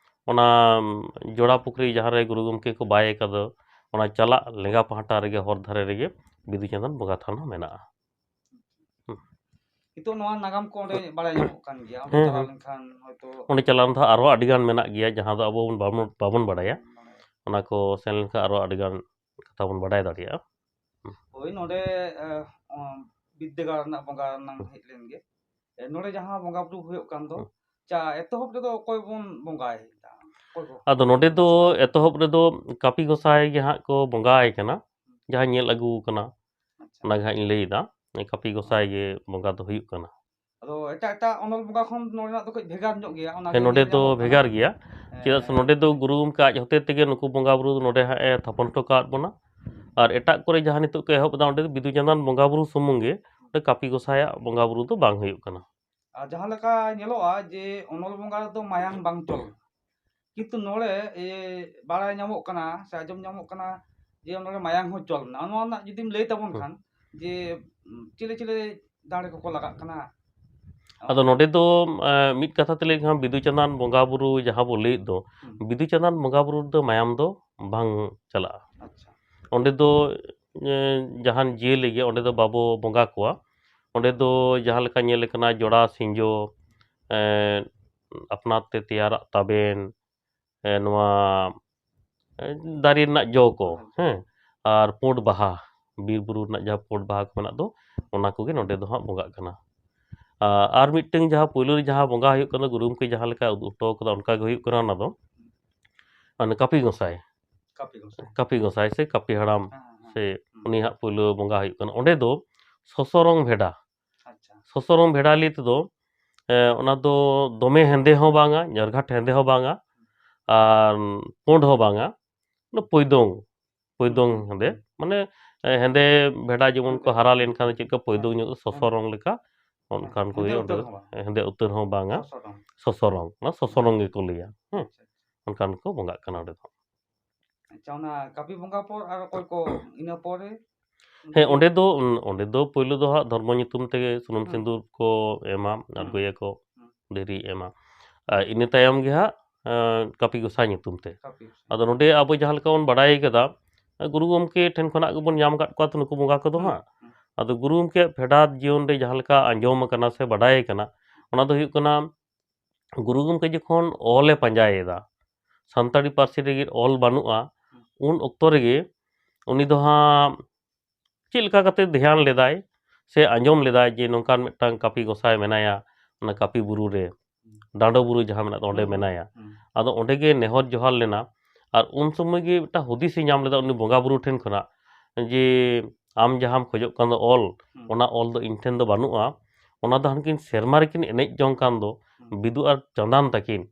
ᱚᱱᱟ ᱡᱚᱲᱟ ᱯᱩᱠᱷᱨᱤ ᱡᱟᱦᱟᱸ ᱨᱮ ᱜᱩᱨᱩ ᱜᱚᱢᱠᱮ ᱠᱚ ᱵᱟᱭ ᱠᱟᱫᱚ, ᱚᱱᱟ ᱪᱟᱞᱟᱜ ᱞᱮᱸᱜᱟ ᱯᱟᱦᱴᱟ ᱨᱮᱜᱮ ᱦᱚᱨ ᱫᱷᱟᱨᱮ ᱨᱮᱜᱮ ᱵᱤᱫᱩ ᱪᱟᱸᱫᱟᱱ ᱵᱚᱸᱜᱟ ᱛᱷᱟᱱ ᱦᱚᱸ ᱢᱮᱱᱟᱜᱼᱟ᱾ ᱦᱩᱸ᱾ ᱱᱤᱛᱚᱜ ᱱᱚᱣᱟ ᱱᱟᱜᱟᱢ ᱠᱚ ᱚᱸᱰᱮ ᱵᱟᱲᱟᱭ ᱧᱟᱢᱚᱜ ᱠᱟᱱ ᱜᱮᱭᱟ᱾ ᱚᱸᱰᱮ ᱦᱮᱸ, ᱪᱟᱞᱟᱣ ᱦᱮᱸ᱾ ᱞᱮᱱᱠᱷᱟᱱ ᱦᱚᱭᱛᱳ ᱚᱸᱰᱮ ᱪᱟᱞᱟᱣ ᱞᱮᱱᱠᱷᱟᱱ ᱟᱨᱦᱚᱸ ᱟᱹᱰᱤ ᱜᱟᱱ ᱢᱮᱱᱟᱜ ᱜᱮᱭᱟ, ᱡᱟᱦᱟᱸ ᱫᱚ ᱟᱵᱚ ᱵᱚᱱ, ᱵᱟᱵᱚᱱ, ᱵᱟᱵᱚᱱ ᱵᱟᱲᱟᱭᱟ᱾ ᱵᱟᱲᱟᱭᱟ᱾ ᱚᱱᱟ ᱠᱚ ᱥᱮᱱ ᱞᱮᱱᱠᱷᱟᱱ ᱟᱨᱦᱚᱸ ᱟᱹᱰᱤ ᱜᱟᱱ ᱠᱟᱛᱷᱟ ᱵᱚᱱ ᱵᱟᱰᱟᱭ ᱫᱟᱲᱮᱭᱟᱜᱼᱟ᱾ ᱦᱩᱸ᱾ ᱦᱳᱭ, ᱱᱚᱰᱮ, ᱮ, ᱚ, ᱵᱤᱫᱽᱫᱟᱹᱜᱟᱲ ᱨᱮᱱᱟᱜ ᱵᱚᱸᱜᱟ ᱨᱮᱱᱟᱜ ᱦᱩᱸ᱾ ᱦᱮᱡ ᱞᱮᱱ ᱜᱮ᱾ ᱮ, ᱱᱚᱰᱮ ᱡᱟᱦᱟᱸ ᱵᱚᱸᱜᱟ ᱵᱩᱨᱩ ᱦᱩᱭᱩᱜ ᱠᱟᱱ ᱫᱚ, ᱦᱩᱸ᱾ ᱪᱟ, ᱮᱛᱚᱦᱚᱵ ᱨᱮᱫᱚ ᱚᱠᱚᱭ ᱵᱚᱱ ᱵᱚᱸᱜᱟᱭᱮᱫᱟ? ᱚᱠᱚᱭ ᱠᱚ? ᱟᱫᱚ ᱱᱚᱰᱮ ᱫᱚ ᱮᱛᱚᱦᱚᱵ ᱨᱮᱫᱚ ᱠᱟᱹᱯᱤ ᱜᱚᱸᱥᱟᱭ ᱜᱮ ᱦᱟᱸᱜ ᱠᱚ ᱵᱚᱸᱜᱟᱭ ᱠᱟᱱᱟ, ᱡᱟᱦᱟᱸ ᱧᱮᱞ ᱟᱹᱜᱩ ᱠᱟᱱᱟ᱾ ᱟᱪᱪᱷᱟ᱾ ᱚᱱᱟ ᱜᱮ ᱦᱟᱸᱜ ᱤᱧ ᱞᱟᱹᱭᱮᱫᱟ, ᱠᱟᱹᱯᱤ ᱜᱚᱸᱥᱟᱭ ᱜᱮ ᱵᱚᱸᱜᱟ ᱫᱚ ᱦᱩᱭᱩᱜ ᱠᱟᱱᱟ᱾ ᱟᱫᱚ ᱮᱴᱟᱜ ᱮᱴᱟᱜ ᱚᱱᱚᱞ ᱵᱚᱸᱜᱟ ᱠᱷᱚᱱ ᱱᱚᱰᱮᱱᱟᱜ ᱫᱚ ᱠᱟᱹᱡ ᱵᱷᱮᱜᱟᱨ ᱧᱚᱜ ᱜᱮᱭᱟ, ᱚᱱᱟ ᱦᱮᱸ, ᱜᱮ ᱱᱚᱰᱮ ᱧᱮᱞ ᱫᱚ ᱧᱟᱢᱚᱜ ᱠᱟᱱᱟ᱾ ᱵᱷᱮᱜᱟᱨ ᱜᱮᱭᱟ᱾ ᱦᱮᱸ, ᱪᱮᱫᱟᱜ ᱥᱮ ᱦᱮᱸ᱾ ᱱᱚᱰᱮ ᱫᱚ ᱜᱩᱨᱩ ᱜᱚᱢᱠᱮ ᱟᱡ ᱦᱚᱛᱮ ᱛᱮᱜᱮ ᱱᱩᱠᱩ ᱵᱚᱸᱜᱟ ᱵᱩᱨᱩ ᱫᱚ ᱱᱚᱰᱮ ᱦᱟᱸᱜ ᱮ ᱛᱷᱟᱯᱚᱱ ᱦᱚᱴᱚ ᱠᱟᱣᱟᱫ ᱵᱚᱱᱟ᱾ ᱟᱨ ᱮᱴᱟᱜ ᱠᱚᱨᱮ ᱡᱟᱦᱟᱸ ᱱᱤᱛᱚᱜ ᱠᱚ ᱮᱦᱚᱵ ᱮᱫᱟ, ᱚᱸᱰᱮ ᱫᱚ ᱵᱤᱫᱩ ᱪᱟᱸᱫᱟᱱ ᱵᱚᱸᱜᱟ ᱵᱩᱨᱩ ᱥᱩᱢᱩᱝ ᱜᱮ, ᱚᱸᱰᱮ ᱠᱟᱹᱯᱤ ᱜᱚᱸᱥᱟᱭᱟᱜ ᱵᱚᱸᱜᱟ ᱵᱩᱨᱩ ᱫᱚ ᱵᱟᱝ ᱦᱩᱭᱩᱜ ᱠᱟᱱᱟ᱾ ᱟᱨ ᱡᱟᱦᱟᱸ ᱞᱮᱠᱟ ᱧᱮᱞᱚᱜᱼᱟ ᱡᱮ ᱚᱱᱚᱞ ᱵᱚᱸᱜᱟ ᱨᱮᱫᱚ ᱢᱟᱭᱟᱝ ᱵᱟᱝ ᱪᱚᱞ, ᱠᱤᱱᱛᱩ ᱱᱚᱰᱮ ᱮ, ᱵᱟᱲᱟᱭ ᱧᱟᱢᱚᱜ ᱠᱟᱱᱟ ᱥᱮ ᱟᱸᱡᱚᱢ ᱧᱟᱢᱚᱜ ᱠᱟᱱᱟ ᱡᱮ ᱱᱚᱰᱮ ᱢᱟᱭᱟᱝ ᱦᱚᱸ ᱪᱚᱞ ᱢᱮᱱᱟᱜᱼᱟ᱾ ᱱᱚᱣᱟ ᱨᱮᱱᱟᱜ ᱡᱩᱫᱤᱢ ᱞᱟᱹᱭ ᱛᱟᱵᱚᱱ ᱦᱩᱸ᱾ ᱠᱷᱟᱱ ᱡᱮ ᱩᱸ, ᱪᱤᱞᱤ ᱪᱤᱞᱤ ᱫᱟᱲᱮ ᱠᱚᱠᱚ ᱞᱟᱜᱟᱜ ᱠᱟᱱᱟ? ᱟᱫᱚ ᱱᱚᱰᱮ ᱫᱚ ᱮ, ᱢᱤᱫ ᱠᱟᱛᱷᱟ ᱛᱮ ᱞᱟᱹᱭ ᱞᱮᱠᱷᱟᱱ ᱵᱤᱫᱩ ᱪᱟᱸᱫᱟᱱ ᱵᱚᱸᱜᱟ ᱵᱩᱨᱩ ᱡᱟᱦᱟᱸ ᱵᱚ ᱞᱟᱹᱭᱮᱫ ᱫᱚ, ᱦᱩᱸ᱾ ᱵᱤᱫᱩ ᱪᱟᱸᱫᱟᱱ ᱵᱚᱸᱜᱟ ᱵᱩᱨᱩ ᱨᱮᱫᱚ ᱢᱟᱭᱟᱢ ᱫᱚ ᱵᱟᱝ ᱪᱟᱞᱟᱜᱼᱟ᱾ ᱟᱪᱪᱷᱟ᱾ ᱚᱸᱰᱮ ᱫᱚ ᱮ, ᱡᱟᱦᱟᱱ ᱡᱤᱭᱟᱹᱞᱤ ᱜᱮ ᱚᱸᱰᱮ ᱫᱚ ᱵᱟᱵᱚ ᱵᱚᱸᱜᱟ ᱠᱚᱣᱟ᱾ ᱚᱸᱰᱮ ᱫᱚ ᱡᱟᱦᱟᱸ ᱞᱮᱠᱟ ᱧᱮᱞ ᱟᱠᱟᱱᱟ ᱡᱚᱲᱟ ᱥᱤᱸᱡᱳ, ᱮ, ᱟᱯᱱᱟᱨ ᱛᱮ ᱛᱮᱭᱟᱨᱟᱜ ᱛᱟᱵᱮᱱ, ᱮ, ᱱᱚᱣᱟ ᱮ, ᱫᱟᱨᱮ ᱨᱮᱱᱟᱜ ᱡᱚ ᱠᱚ, ᱦᱮᱸ, ᱟᱨ ᱯᱩᱸᱰ ᱵᱟᱦᱟ, ᱵᱤᱨ ᱵᱩᱨᱩ ᱨᱮᱱᱟᱜ ᱡᱟᱦᱟᱸ ᱯᱩᱸᱰ ᱵᱟᱦᱟ ᱠᱚ ᱢᱮᱱᱟᱜ ᱫᱚ, ᱚᱱᱟ ᱠᱚᱜᱮ ᱱᱚᱰᱮ ᱫᱚ ᱦᱟᱸᱜ ᱵᱚᱸᱜᱟᱜ ᱠᱟᱱᱟ᱾ ᱟ-, ᱟᱨ ᱢᱤᱫᱴᱟᱝ ᱡᱟᱦᱟᱸ ᱯᱳᱭᱞᱳ ᱨᱮ ᱡᱟᱦᱟᱸ ᱵᱚᱸᱜᱟ ᱦᱩᱭᱩᱜ ᱠᱟᱱᱟ, ᱜᱩᱨᱩ ᱜᱚᱢᱠᱮ ᱡᱟᱦᱟᱸ ᱞᱮᱠᱟ ᱩᱫᱩᱜ ᱦᱚᱴᱚ ᱠᱟᱫᱟ, ᱚᱱᱠᱟ ᱜᱮ ᱦᱩᱭᱩᱜ ᱠᱟᱱᱟ ᱚᱱᱟ ᱫᱚ, ᱢᱟᱱᱮ ᱠᱟᱹᱯᱤ ᱜᱚᱸᱥᱟᱭ᱾ ᱠᱟᱹᱯᱤ ᱜᱚᱸᱥᱟᱭ᱾ ᱠᱟᱹᱯᱤ ᱜᱚᱸᱥᱟᱭ ᱥᱮ ᱠᱟᱹᱯᱤ ᱦᱟᱲᱟᱢ ᱦᱮᱸ, ᱦᱮᱸ, ᱦᱮᱸ᱾ ᱥᱮ ᱦᱩᱸ᱾ ᱩᱱᱤ ᱦᱟᱸᱜ ᱯᱳᱭᱞᱳ ᱵᱚᱸᱜᱟ ᱦᱩᱭᱩᱜ ᱠᱟᱱᱟ᱾ ᱚᱸᱰᱮ ᱫᱚ ᱥᱚᱥᱚᱨᱚᱝ ᱵᱷᱮᱰᱟ, ᱟᱪᱪᱷᱟ᱾ ᱥᱚᱥᱚᱨᱚᱝ ᱵᱷᱮᱰᱟ ᱞᱟᱹᱭ ᱛᱮᱫᱚ, ᱮ, ᱚᱱᱟ ᱫᱚ ᱫᱚᱢᱮ ᱦᱮᱸᱫᱮ ᱦᱚᱸ ᱵᱟᱝᱟ, ᱧᱚᱨᱜᱷᱟᱴ ᱦᱮᱸᱫᱮ ᱦᱚᱸ ᱵᱟᱝᱟ, ᱟᱨ ᱯᱩᱸᱰ ᱦᱚᱸ ᱵᱟᱝᱟ, ᱚᱱᱟ ᱯᱚᱭᱫᱚᱝ, ᱯᱚᱭᱫᱚᱝ ᱦᱩᱸ, ᱦᱮᱸᱫᱮ, ᱦᱩᱸ᱾ ᱢᱟᱱᱮ, ᱮ, ᱦᱮᱸᱫᱮ ᱵᱷᱮᱰᱟ ᱡᱮᱢᱚᱱ ᱠᱚ ᱦᱮᱸᱫᱮ᱾ ᱦᱟᱨᱟ ᱞᱮᱱᱠᱷᱟᱱ ᱪᱮᱫ ᱞᱮᱠᱟ ᱯᱚᱭᱫᱚᱝ ᱦᱮᱸ᱾ ᱧᱚᱜ ᱥᱚᱥᱚ ᱦᱮᱸ᱾ ᱨᱚᱝ ᱞᱮᱠᱟ, ᱦᱮᱸ᱾ ᱚᱱᱠᱟᱱ ᱦᱮᱸᱫᱮ ᱠᱚᱜᱮ ᱚᱸᱰᱮ ᱩᱛᱟᱹᱨ ᱫᱚ, ᱦᱚᱸ ᱵᱟᱝ᱾ ᱦᱮᱸᱫᱮ ᱩᱛᱟᱹᱨ ᱦᱚᱸ ᱵᱟᱝᱟ, ᱥᱚᱥᱚ ᱨᱚᱝ᱾ ᱥᱚᱥᱚ ᱨᱚᱝ, ᱚᱱᱟ ᱥᱚᱥᱚ ᱨᱚᱝ ᱜᱮᱠᱚ ᱞᱟᱹᱭᱟ, ᱦᱮᱸ᱾ ᱟᱪᱪᱷᱟ, ᱟᱪᱪᱷᱟ᱾ ᱚᱱᱠᱟᱱ ᱠᱚ ᱵᱚᱸᱜᱟᱜ ᱠᱟᱱᱟ ᱚᱸᱰᱮ ᱫᱚ᱾ ᱟᱪᱪᱷᱟ, ᱚᱱᱟ ᱠᱟᱹᱯᱤ ᱵᱚᱸᱜᱟ ᱯᱚᱨ ᱟᱨ ᱚᱠᱚᱭ ᱠᱚ ᱤᱱᱟᱹ ᱯᱚᱨᱮ? ᱦᱮᱸ, ᱚᱸᱰᱮ ᱫᱚ, ᱚᱸᱰᱮ ᱫᱚ ᱯᱳᱭᱞᱳ ᱫᱚ ᱦᱟᱸᱜ ᱫᱷᱚᱨᱢᱚ ᱧᱩᱛᱩᱢ ᱛᱮᱜᱮ ᱥᱩᱱᱩᱢ ᱦᱩᱸ᱾ ᱥᱤᱸᱫᱩᱨ ᱠᱚ ᱮᱢᱟ, ᱦᱩᱸ᱾ ᱟᱬᱜᱚᱭᱟᱠᱚ, ᱦᱩᱸ᱾ ᱫᱷᱤᱨᱤ ᱮᱢᱟ᱾ ᱟᱨ ᱤᱱᱟᱹ ᱛᱟᱭᱚᱢ ᱜᱮ ᱦᱟᱸᱜ, ᱮᱸ, ᱠᱟᱹᱯᱤ ᱜᱚᱸᱥᱟᱭ ᱧᱩᱛᱩᱢ ᱛᱮ᱾ ᱠᱟᱹᱯᱤ ᱜᱚᱸᱥᱟᱭ᱾ ᱟᱫᱚ ᱱᱚᱰᱮ ᱟᱵᱚ ᱡᱟᱦᱟᱸ ᱞᱮᱠᱟ ᱵᱚᱱ ᱵᱟᱰᱟᱭ ᱠᱟᱫᱟ, ᱜᱩᱨᱩ ᱜᱚᱢᱠᱮ ᱴᱷᱮᱱ ᱠᱷᱚᱱᱟᱜ ᱜᱮᱵᱚᱱ ᱧᱟᱢ ᱟᱠᱟᱫ ᱠᱚᱣᱟ ᱛᱚ ᱱᱩᱠᱩ ᱵᱚᱸᱜᱟ ᱠᱚᱫᱚ ᱦᱩᱸ, ᱦᱟᱸᱜ᱾ ᱦᱩᱸ᱾ ᱟᱫᱚ ᱜᱩᱨᱩ ᱜᱚᱢᱠᱮᱭᱟᱜ ᱯᱷᱮᱰᱟᱛ ᱡᱤᱭᱚᱱ ᱨᱮ ᱡᱟᱦᱟᱸ ᱞᱮᱠᱟ ᱟᱸᱡᱚᱢ ᱟᱠᱟᱱᱟ ᱥᱮ ᱵᱟᱰᱟᱭ ᱟᱠᱟᱱᱟ, ᱚᱱᱟ ᱫᱚ ᱦᱩᱭᱩᱜ ᱠᱟᱱᱟ, ᱜᱩᱨᱩ ᱜᱚᱢᱠᱮ ᱡᱚᱠᱷᱚᱱ ᱚᱞᱮ ᱯᱟᱸᱡᱟᱭᱮᱫᱟ, ᱥᱟᱱᱛᱟᱲᱤ ᱯᱟᱹᱨᱥᱤ ᱞᱟᱹᱜᱤᱫ ᱚᱞ ᱵᱟᱹᱱᱩᱜᱼᱟ, ᱦᱩᱸ᱾ ᱩᱱ ᱚᱠᱛᱚ ᱨᱮᱜᱮ ᱩᱱᱤ ᱫᱚ ᱦᱟᱸᱜ ᱪᱮᱫ ᱞᱮᱠᱟ ᱠᱟᱛᱮ ᱫᱷᱮᱭᱟᱱ ᱞᱮᱫᱟᱭ ᱥᱮ ᱟᱸᱡᱚᱢ ᱞᱮᱫᱟᱭ ᱡᱮ ᱱᱚᱝᱠᱟᱱ ᱢᱤᱫᱴᱟᱝ ᱠᱟᱹᱯᱤ ᱜᱚᱸᱥᱟᱭ ᱢᱮᱱᱟᱭᱟ, ᱚᱱᱟ ᱠᱟᱹᱯᱤ ᱵᱩᱨᱩ ᱨᱮ, ᱦᱩᱸ᱾ ᱰᱟᱸᱰᱚ ᱵᱩᱨᱩ ᱡᱟᱦᱟᱸ ᱢᱮᱱᱟᱜ ᱫᱚ, ᱚᱸᱰᱮ ᱦᱩᱸ, ᱦᱩᱸ, ᱢᱮᱱᱟᱭᱟ᱾ ᱦᱩᱸ᱾ ᱟᱫᱚ ᱚᱸᱰᱮ ᱜᱮ ᱱᱮᱦᱚᱨ ᱡᱚᱦᱟᱨ ᱞᱮᱱᱟ᱾ ᱟᱨ ᱩᱱ ᱥᱚᱢᱚᱭ ᱜᱮ ᱢᱤᱫᱴᱟᱝ ᱦᱩᱫᱤᱥᱮ ᱧᱟᱢ ᱞᱮᱫᱟ ᱩᱱᱤ ᱵᱚᱸᱜᱟ ᱵᱩᱨᱩ ᱴᱷᱮᱱ ᱠᱷᱚᱱᱟᱜ, ᱡᱮ ᱟᱢ ᱡᱟᱦᱟᱸᱢ ᱠᱷᱚᱡᱚᱜ ᱠᱟᱱ ᱫᱚ ᱚᱞ, ᱦᱩᱸ᱾ ᱚᱱᱟ ᱚᱞ ᱫᱚ ᱤᱧ ᱴᱷᱮᱱ ᱫᱚ ᱵᱟᱹᱱᱩᱜᱼᱟ᱾ ᱚᱱᱟ ᱫᱚ ᱦᱟᱱᱠᱤᱱ ᱥᱮᱨᱢᱟ ᱨᱮᱠᱤᱱ ᱮᱱᱮᱡ ᱡᱚᱝ ᱠᱟᱱ ᱫᱚ, ᱦᱩᱸ᱾ ᱵᱤᱫᱩ ᱟᱨ ᱪᱟᱸᱫᱟᱱ ᱛᱟᱹᱠᱤᱱ,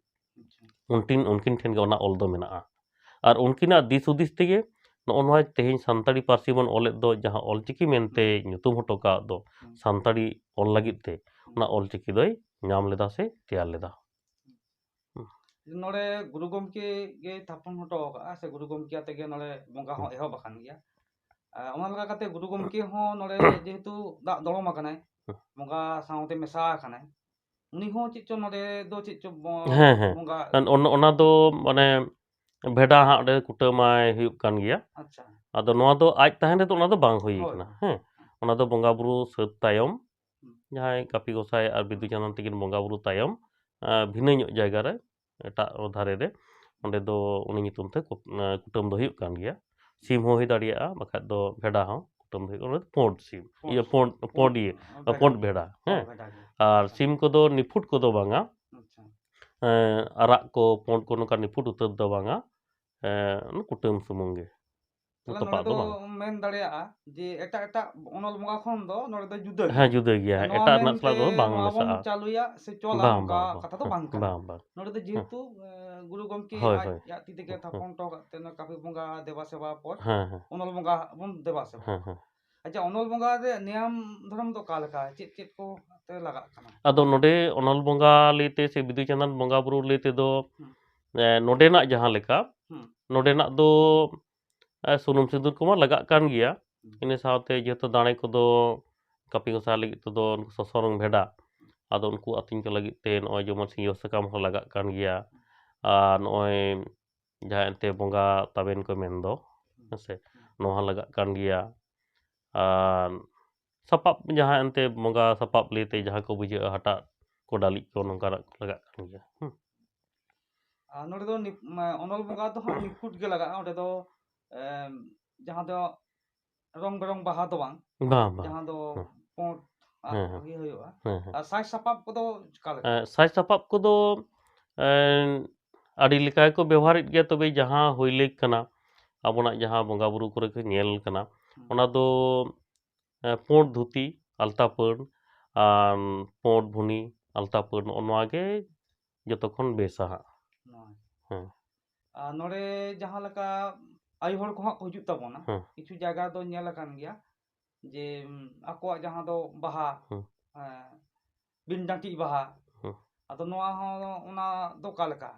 ᱟᱪᱪᱷᱟ᱾ ᱩᱱᱠᱤᱱ, ᱩᱱᱠᱤᱱ ᱴᱷᱮᱱ ᱜᱮ ᱚᱱᱟ ᱚᱞ ᱫᱚ ᱢᱮᱱᱟᱜᱼᱟ᱾ ᱟᱨ ᱩᱱᱠᱤᱱᱟᱜ ᱫᱤᱥ ᱦᱩᱫᱤᱥ ᱛᱮᱜᱮ ᱱᱚᱜᱼᱚ ᱱᱚᱣᱟ ᱛᱮᱦᱮᱧ ᱥᱟᱱᱛᱟᱲᱤ ᱯᱟᱹᱨᱥᱤ ᱵᱚᱱ ᱚᱞᱮᱫ ᱫᱚ, ᱡᱟᱦᱟᱸ ᱚᱞᱪᱤᱠᱤ ᱢᱮᱱᱛᱮ ᱦᱩᱸ᱾ ᱧᱩᱛᱩᱢ ᱦᱚᱴᱚ ᱠᱟᱜ ᱫᱚ, ᱦᱩᱸ᱾ ᱥᱟᱱᱛᱟᱲᱤ ᱚᱞ ᱞᱟᱹᱜᱤᱫ ᱛᱮ, ᱦᱩᱸ᱾ ᱚᱱᱟ ᱚᱞᱪᱤᱠᱤ ᱫᱚᱭ ᱧᱟᱢ ᱞᱮᱫᱟ ᱥᱮ ᱛᱮᱭᱟᱨ ᱞᱮᱫᱟ᱾ ᱱᱚᱰᱮ ᱜᱩᱨᱩ ᱜᱚᱢᱠᱮ ᱜᱮ ᱛᱷᱟᱯᱚᱱ ᱦᱚᱴᱚ ᱟᱠᱟᱫᱼᱟ, ᱥᱮ ᱜᱩᱨᱩ ᱜᱚᱢᱠᱮ ᱟᱛᱮ ᱜᱮ ᱱᱚᱰᱮ ᱵᱚᱸᱜᱟ ᱦᱚᱸ ᱦᱩᱸ᱾ ᱮᱦᱚᱵ ᱟᱠᱟᱱ ᱜᱮᱭᱟ᱾ ᱟᱨ ᱚᱱᱟ ᱞᱮᱠᱟ ᱠᱟᱛᱮ ᱜᱩᱨᱩ ᱜᱚᱢᱠᱮ ᱦᱚᱸ ᱱᱚᱰᱮ ᱡᱮᱦᱮᱛᱩ ᱫᱟᱜ ᱫᱚᱲᱚᱢ ᱟᱠᱟᱱᱟᱭ, ᱦᱩᱸ᱾ ᱵᱚᱸᱜᱟ ᱥᱟᱶᱛᱮ ᱢᱮᱥᱟ ᱟᱠᱟᱱᱟᱭ, ᱩᱱᱤ ᱦᱚᱸ ᱪᱮᱫ ᱪᱚ ᱱᱚᱰᱮ ᱫᱚ ᱪᱮᱫ ᱪᱚ ᱵᱚ-, ᱦᱮᱸ, ᱦᱮᱸ᱾ ᱵᱚᱸᱜᱟ ᱟᱨ ᱚᱱ-, ᱚᱱᱟ ᱫᱚ ᱢᱟᱱᱮ ᱵᱷᱮᱰᱟ ᱦᱟᱸᱜ ᱚᱸᱰᱮ ᱠᱩᱴᱟᱹᱢᱟᱭ ᱦᱩᱭᱩᱜ ᱠᱟᱱ ᱜᱮᱭᱟ᱾ ᱟᱪᱪᱷᱟ᱾ ᱟᱫᱚ ᱱᱚᱣᱟ ᱫᱚ ᱟᱡ ᱛᱟᱦᱮᱸ ᱨᱮᱫᱚ ᱚᱱᱟ ᱫᱚ ᱵᱟᱝ ᱦᱩᱭ ᱦᱳᱭ᱾ ᱠᱟᱱᱟ, ᱦᱮᱸ᱾ ᱚᱱᱟ ᱫᱚ ᱵᱚᱸᱜᱟ ᱵᱩᱨᱩ ᱥᱟᱹᱛ ᱛᱟᱭᱚᱢ ᱦᱩᱸ᱾ ᱡᱟᱦᱟᱸᱭ ᱠᱟᱹᱯᱤ ᱜᱚᱸᱥᱟᱭ ᱟᱨ ᱵᱤᱫᱩ ᱪᱟᱸᱫᱟᱱ ᱛᱟᱹᱠᱤᱱ ᱵᱚᱸᱜᱟ ᱵᱩᱨᱩ ᱛᱟᱭᱚᱢ, ᱟᱸ, ᱵᱷᱤᱱᱟᱹ ᱧᱚᱜ ᱡᱟᱭᱜᱟ ᱨᱮ, ᱮᱴᱟᱜ ᱫᱷᱟᱨᱮ ᱨᱮ, ᱚᱸᱰᱮ ᱫᱚ ᱩᱱᱤ ᱧᱩᱛᱩᱢ ᱛᱮ ᱠᱩ-, ᱟᱸ, ᱠᱩᱴᱟᱹᱢ ᱫᱚ ᱦᱩᱭᱩᱜ ᱠᱟᱱ ᱜᱮᱭᱟ᱾ ᱥᱤᱢ ᱦᱚᱸ ᱦᱩᱭ ᱫᱟᱲᱮᱭᱟᱜᱼᱟ, ᱵᱟᱠᱷᱟᱡ ᱫᱚ ᱵᱷᱮᱰᱟ ᱦᱚᱸ ᱠᱩᱴᱟᱹᱢ ᱫᱚ ᱦᱩᱭᱩᱜ ᱠᱟᱱᱟ, ᱚᱱᱟ ᱫᱚ ᱯᱩᱸᱰ ᱥᱤᱢ, ᱯᱩᱸᱰ ᱤᱭᱟᱹ, ᱥᱤᱢ᱾ ᱯᱩᱸᱰ, ᱯᱩᱸᱰ ᱤᱭᱟᱹ, ᱯᱩᱸᱰ ᱯᱩᱸᱰ ᱵᱷᱮᱰᱟ᱾ ᱵᱷᱮᱰᱟ, ᱦᱮᱸ᱾ ᱯᱩᱸᱰ ᱵᱷᱮᱰᱟ ᱜᱮ᱾ ᱟᱨ ᱟᱪᱪᱷᱟ᱾ ᱥᱤᱢ ᱠᱚᱫᱚ ᱱᱤᱯᱷᱩᱴ ᱠᱚᱫᱚ ᱵᱟᱝᱟ᱾ ᱟᱪᱪᱷᱟ᱾ ᱮᱸ, ᱟᱨᱟᱜ ᱠᱚ, ᱯᱩᱸᱰ ᱠᱚ ᱱᱚᱝᱠᱟ ᱱᱤᱯᱷᱩᱴ ᱩᱛᱟᱹᱨ ᱫᱚ ᱵᱟᱝᱟ᱾ ᱮᱸ, ᱠᱩᱴᱟᱹᱢ ᱥᱩᱢᱩᱝ ᱜᱮ᱾ ᱛᱟᱦᱞᱮ ᱛᱚᱯᱟᱜ ᱱᱚᱰᱮ ᱫᱚ ᱫᱚ ᱵᱟᱝ᱾ ᱢᱮᱱ ᱫᱟᱲᱮᱭᱟᱜᱼᱟ ᱡᱮ ᱮᱴᱟᱜ ᱮᱴᱟᱜ ᱚᱱᱚᱞ ᱵᱚᱸᱜᱟ ᱠᱷᱚᱱ ᱫᱚ ᱱᱚᱰᱮ ᱫᱚ ᱡᱩᱫᱟᱹ ᱜᱮᱭᱟ᱾ ᱦᱮᱸ, ᱡᱩᱫᱟᱹ ᱜᱮᱭᱟ᱾ ᱱᱚᱣᱟ ᱮᱴᱟᱜ ᱨᱮᱱᱟᱜ ᱢᱮᱱᱛᱮ ᱥᱟᱞᱟᱜ ᱫᱚ ᱵᱟᱝ ᱱᱚᱣᱟ ᱵᱚᱱ ᱢᱮᱥᱟᱜᱼᱟ᱾ ᱪᱟᱹᱞᱩᱭᱟ ᱥᱮ ᱪᱚᱞᱟ ᱵᱟᱝ, ᱱᱚᱝᱠᱟ ᱵᱟᱝ, ᱵᱟᱝ᱾ ᱠᱟᱛᱷᱟ ᱫᱚ ᱦᱮᱸ, ᱵᱟᱝ ᱠᱟᱱᱟ᱾ ᱵᱟᱝ, ᱵᱟᱝ᱾ ᱱᱚᱰᱮ ᱫᱚ ᱦᱮᱸ᱾ ᱡᱮᱦᱮᱛᱩ, ᱮ, ᱜᱩᱨᱩ ᱜᱚᱢᱠᱮ ᱦᱳᱭ, ᱟᱡ, ᱦᱳᱭ᱾ ᱟᱡ ᱛᱤ ᱛᱮᱜᱮ ᱦᱮᱸ, ᱛᱷᱟᱯᱚᱱ ᱦᱮᱸ᱾ ᱦᱚᱴᱚ ᱟᱠᱟᱫ ᱛᱮ ᱱᱚᱣᱟ ᱠᱟᱹᱯᱤ ᱵᱚᱸᱜᱟ ᱫᱮᱵᱟ ᱥᱮᱵᱟ ᱯᱚᱨ ᱦᱮᱸ, ᱦᱮᱸ᱾ ᱚᱱᱚᱞ ᱵᱚᱸᱜᱟ ᱵᱚᱱ ᱫᱮᱵᱟ ᱥᱮᱵᱟ᱾ ᱦᱮᱸ, ᱦᱮᱸ᱾ ᱟᱪᱪᱷᱟ, ᱚᱱᱚᱞ ᱵᱚᱸᱜᱟ ᱨᱮ ᱱᱮᱭᱟᱢ ᱫᱷᱚᱨᱚᱢ ᱫᱚ ᱚᱠᱟ ᱞᱮᱠᱟ? ᱪᱮᱫ ᱪᱮᱫ ᱠᱚ ᱛᱮ ᱞᱟᱜᱟᱜ ᱠᱟᱱᱟ? ᱟᱫᱚ ᱱᱚᱰᱮ ᱚᱱᱚᱞ ᱵᱚᱸᱜᱟ ᱞᱟᱹᱭᱛᱮ ᱥᱮ ᱵᱤᱫᱩ ᱪᱟᱸᱫᱟᱱ ᱵᱚᱸᱜᱟ ᱵᱩᱨᱩ ᱞᱟᱹᱭ ᱛᱮᱫᱚ, ᱦᱩᱸ᱾ ᱮ, ᱱᱚᱰᱮᱱᱟᱜ ᱡᱟᱦᱟᱸ ᱞᱮᱠᱟ, ᱦᱩᱸ᱾ ᱱᱚᱰᱮᱱᱟᱜ ᱫᱚ, ᱮ, ᱥᱩᱱᱩᱢ ᱥᱤᱸᱫᱩᱨ ᱠᱚᱢᱟ ᱞᱟᱜᱟᱜ ᱠᱟᱱ ᱜᱮᱭᱟ᱾ ᱦᱩᱸ᱾ ᱤᱱᱟᱹ ᱥᱟᱶᱛᱮ ᱡᱮᱦᱮᱛᱩ ᱫᱟᱲᱮ ᱠᱚᱫᱚ ᱠᱟᱹᱯᱤ ᱜᱚᱸᱥᱟᱭ ᱞᱟᱹᱜᱤᱫ ᱛᱮᱫᱚ ᱩᱱᱠᱩ ᱥᱚᱥᱚᱨᱚᱝ ᱵᱷᱮᱰᱟ, ᱟᱫᱚ ᱩᱱᱠᱩ ᱟᱹᱛᱤᱧ ᱠᱚ ᱞᱟᱹᱜᱤᱫ ᱛᱮ ᱱᱚᱜᱼᱚᱭ ᱡᱮᱢᱚᱱ ᱥᱤᱸᱭᱳ ᱥᱟᱠᱟᱢ ᱦᱚᱸ ᱞᱟᱜᱟᱜ ᱠᱟᱱ ᱜᱮᱭᱟ᱾ ᱟᱨ ᱱᱚᱜᱼᱚᱭ ᱡᱟᱦᱟᱸ ᱮᱱᱛᱮ ᱵᱚᱸᱜᱟ ᱛᱟᱵᱮᱱ ᱠᱚ ᱢᱮᱱᱫᱚ, ᱦᱩᱸ᱾ ᱦᱮᱸᱥᱮ, ᱦᱩᱸ᱾ ᱱᱚᱣᱟ ᱦᱚᱸ ᱞᱟᱜᱟᱜ ᱠᱟᱱ ᱜᱮᱭᱟ᱾ ᱟᱨ ᱥᱟᱯᱟᱵ ᱡᱟᱦᱟᱸ ᱮᱱᱛᱮ ᱵᱚᱸᱜᱟ ᱥᱟᱯᱟᱵ ᱞᱟᱹᱭᱛᱮ ᱡᱟᱦᱟᱸ ᱠᱚ ᱵᱩᱡᱷᱟᱹᱜᱼᱟ, ᱦᱟᱴᱟᱜ ᱠᱚ, ᱰᱟᱹᱞᱤᱡ ᱠᱚ, ᱱᱚᱝᱠᱟᱱᱟᱜ ᱠᱚ ᱞᱟᱜᱟᱜ ᱠᱟᱱ ᱜᱮᱭᱟ᱾ ᱦᱩᱸ᱾ ᱟᱨ ᱱᱚᱰᱮ ᱫᱚ ᱱᱤᱯ-, ᱢᱟ-, ᱚᱱᱚᱞ ᱵᱚᱸᱜᱟ ᱫᱚ ᱦᱟᱸᱜ ᱱᱤᱯᱷᱩᱴ ᱜᱮ ᱞᱟᱜᱟᱜᱼᱟ᱾ ᱚᱸᱰᱮ ᱫᱚ, ᱮᱢ, ᱡᱟᱦᱟᱸ ᱫᱚ ᱨᱚᱝ ᱵᱮᱨᱚᱝ ᱵᱟᱦᱟ ᱫᱚ ᱵᱟᱝ, ᱵᱟᱝ, ᱵᱟᱝ᱾ ᱡᱟᱦᱟᱸ ᱫᱚ ᱦᱮᱸ᱾ ᱯᱩᱸᱰ ᱟᱜ ᱦᱮᱸ, ᱦᱮᱸ᱾ ᱜᱮ ᱦᱩᱭᱩᱜᱼᱟ᱾ ᱦᱮᱸ, ᱦᱮᱸ᱾ ᱟᱨ ᱥᱟᱡᱽ ᱥᱟᱯᱟᱵ ᱠᱚᱫᱚ ᱪᱮᱠᱟ ᱞᱮᱠᱟ? ᱮᱸ, ᱥᱟᱡᱽ ᱥᱟᱯᱟᱵ ᱠᱚᱫᱚ, ᱮᱸ, ᱟᱹᱰᱤ ᱞᱮᱠᱟ ᱜᱮᱠᱚ ᱵᱮᱣᱦᱟᱨᱮᱫ ᱜᱮᱭᱟ, ᱛᱚᱵᱮ ᱡᱟᱦᱟᱸ ᱦᱩᱭ ᱞᱮᱠ ᱠᱟᱱᱟ, ᱟᱵᱚᱱᱟᱜ ᱡᱟᱦᱟᱸ ᱵᱚᱸᱜᱟ ᱵᱩᱨᱩ ᱠᱚᱨᱮ ᱠᱚ ᱧᱮᱞ ᱠᱟᱱᱟ, ᱦᱩᱸ᱾ ᱚᱱᱟ ᱫᱚ, ᱮᱸ, ᱯᱩᱸᱰ ᱫᱷᱩᱛᱤ, ᱟᱞᱛᱟ ᱯᱟᱹᱲ, ᱟᱨ ᱯᱩᱸᱰ ᱵᱷᱩᱱᱤ, ᱟᱞᱛᱟ ᱯᱟᱹᱲ, ᱱᱚᱜᱼᱚ ᱱᱚᱣᱟ ᱜᱮ ᱡᱚᱛᱚ ᱠᱷᱚᱱ ᱵᱮᱥᱟ ᱦᱟᱸᱜ᱾ ᱱᱚᱣᱟ᱾ ᱦᱮᱸ᱾ ᱟᱨ ᱱᱚᱰᱮ ᱡᱟᱦᱟᱸ ᱞᱮᱠᱟ ᱟᱭᱳ ᱦᱚᱲ ᱠᱚ ᱦᱟᱸᱜ ᱠᱚ ᱦᱤᱡᱩᱜ ᱛᱟᱵᱚᱱᱟ, ᱦᱮᱸ᱾ ᱠᱤᱪᱷᱩ ᱡᱟᱭᱜᱟ ᱫᱚ ᱧᱮᱞ ᱟᱠᱟᱱ ᱜᱮᱭᱟ ᱡᱮ, ᱩᱢ, ᱟᱠᱚᱣᱟᱜ ᱡᱟᱦᱟᱸ ᱫᱚ ᱵᱟᱦᱟ, ᱦᱮᱸ᱾ ᱮᱸ, ᱵᱤᱱ ᱰᱟᱹᱝᱴᱤᱡ ᱵᱟᱦᱟ᱾ ᱦᱩᱸ᱾ ᱟᱫᱚ ᱱᱚᱣᱟ ᱦᱚᱸ, ᱚᱱᱟ ᱫᱚ ᱚᱠᱟ ᱞᱮᱠᱟ?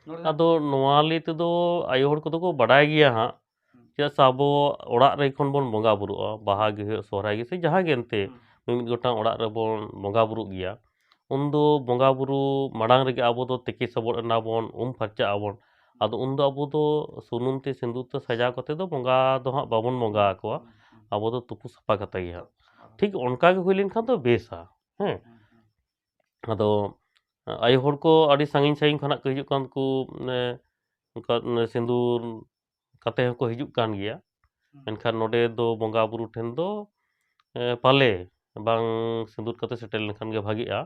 ᱱᱚᱰᱮ ᱟᱫᱚ ᱱᱚᱣᱟ ᱞᱟᱹᱭ ᱛᱮᱫᱚ ᱟᱭᱳ ᱦᱚᱲ ᱠᱚᱫᱚ ᱠᱚ ᱵᱟᱰᱟᱭ ᱜᱮᱭᱟ ᱦᱟᱸᱜ, ᱦᱩᱸ᱾ ᱪᱮᱫᱟᱜ ᱥᱮ ᱟᱵᱚ ᱚᱲᱟᱜ ᱨᱮ ᱠᱷᱚᱱ ᱵᱚᱱ ᱵᱚᱸᱜᱟ ᱵᱩᱨᱩᱜᱼᱟ, ᱵᱟᱦᱟ ᱜᱮ ᱦᱩᱭᱩᱜ, ᱥᱚᱦᱨᱟᱭ ᱜᱮ ᱥᱮ ᱡᱟᱦᱟᱸ ᱜᱮ ᱮᱱᱛᱮ ᱦᱩᱸ᱾ ᱢᱤᱢᱤᱫ ᱜᱚᱴᱟᱝ ᱚᱲᱟᱜ ᱨᱮᱵᱚᱱ ᱵᱚᱸᱜᱟ ᱵᱩᱨᱩᱜ ᱜᱮᱭᱟ᱾ ᱩᱱᱫᱚ ᱵᱚᱸᱜᱟ ᱵᱩᱨᱩ ᱢᱟᱲᱟᱝ ᱨᱮᱜᱮ ᱟᱵᱚ ᱫᱚ ᱛᱤᱠᱤ ᱥᱚᱵᱚᱫ ᱮᱱᱟ ᱵᱚᱱ, ᱩᱢ ᱯᱷᱟᱨᱪᱟᱜ ᱟᱵᱚᱱ᱾ ᱟᱫᱚ ᱩᱱᱫᱚ ᱟᱵᱚ ᱫᱚ ᱥᱩᱱᱩᱢ ᱛᱮ ᱥᱤᱸᱫᱩᱨ ᱛᱮ ᱥᱟᱡᱟᱣ ᱠᱟᱛᱮ ᱫᱚ ᱵᱚᱸᱜᱟ ᱫᱚ ᱦᱟᱸᱜ ᱵᱟᱵᱚᱱ ᱵᱚᱸᱜᱟ ᱟᱠᱚᱣᱟ, ᱦᱩᱸ, ᱦᱩᱸ᱾ ᱟᱵᱚ ᱫᱚ ᱛᱩᱯᱩ ᱥᱟᱯᱷᱟ ᱠᱟᱛᱮ ᱜᱮ ᱦᱟᱸᱜ᱾ ᱦᱩᱸ᱾ ᱴᱷᱤᱠ ᱚᱱᱠᱟ ᱜᱮ ᱦᱩᱭ ᱞᱮᱱᱠᱷᱟᱱ ᱫᱚ ᱵᱮᱥᱟ, ᱦᱮᱸ᱾ ᱦᱩᱸ, ᱦᱩᱸ᱾ ᱟᱫᱚ ᱟᱭᱳ ᱦᱚᱲ ᱠᱚ ᱟᱹᱰᱤ ᱥᱟᱺᱜᱤᱧ ᱥᱟᱺᱜᱤᱧ ᱠᱷᱚᱱᱟᱜ ᱠᱚ ᱦᱤᱡᱩᱜ ᱠᱟᱱ ᱠᱚ, ᱮ, ᱚᱱᱠᱟ, ᱮ, ᱥᱤᱸᱫᱩᱨ ᱠᱟᱛᱮ ᱦᱚᱸᱠᱚ ᱦᱤᱡᱩᱜ ᱠᱟᱱ ᱜᱮᱭᱟ᱾ ᱦᱩᱸ᱾ ᱢᱮᱱᱠᱷᱟᱱ ᱱᱚᱰᱮ ᱫᱚ ᱵᱚᱸᱜᱟ ᱵᱩᱨᱩ ᱴᱷᱮᱱ ᱫᱚ, ᱮ, ᱯᱟᱞᱮ ᱵᱟᱝ ᱥᱤᱸᱫᱩᱨ ᱠᱟᱛᱮ ᱥᱮᱴᱮᱨ ᱞᱮᱱᱠᱷᱟᱱ ᱜᱮ ᱵᱷᱟᱜᱤᱜᱼᱟ᱾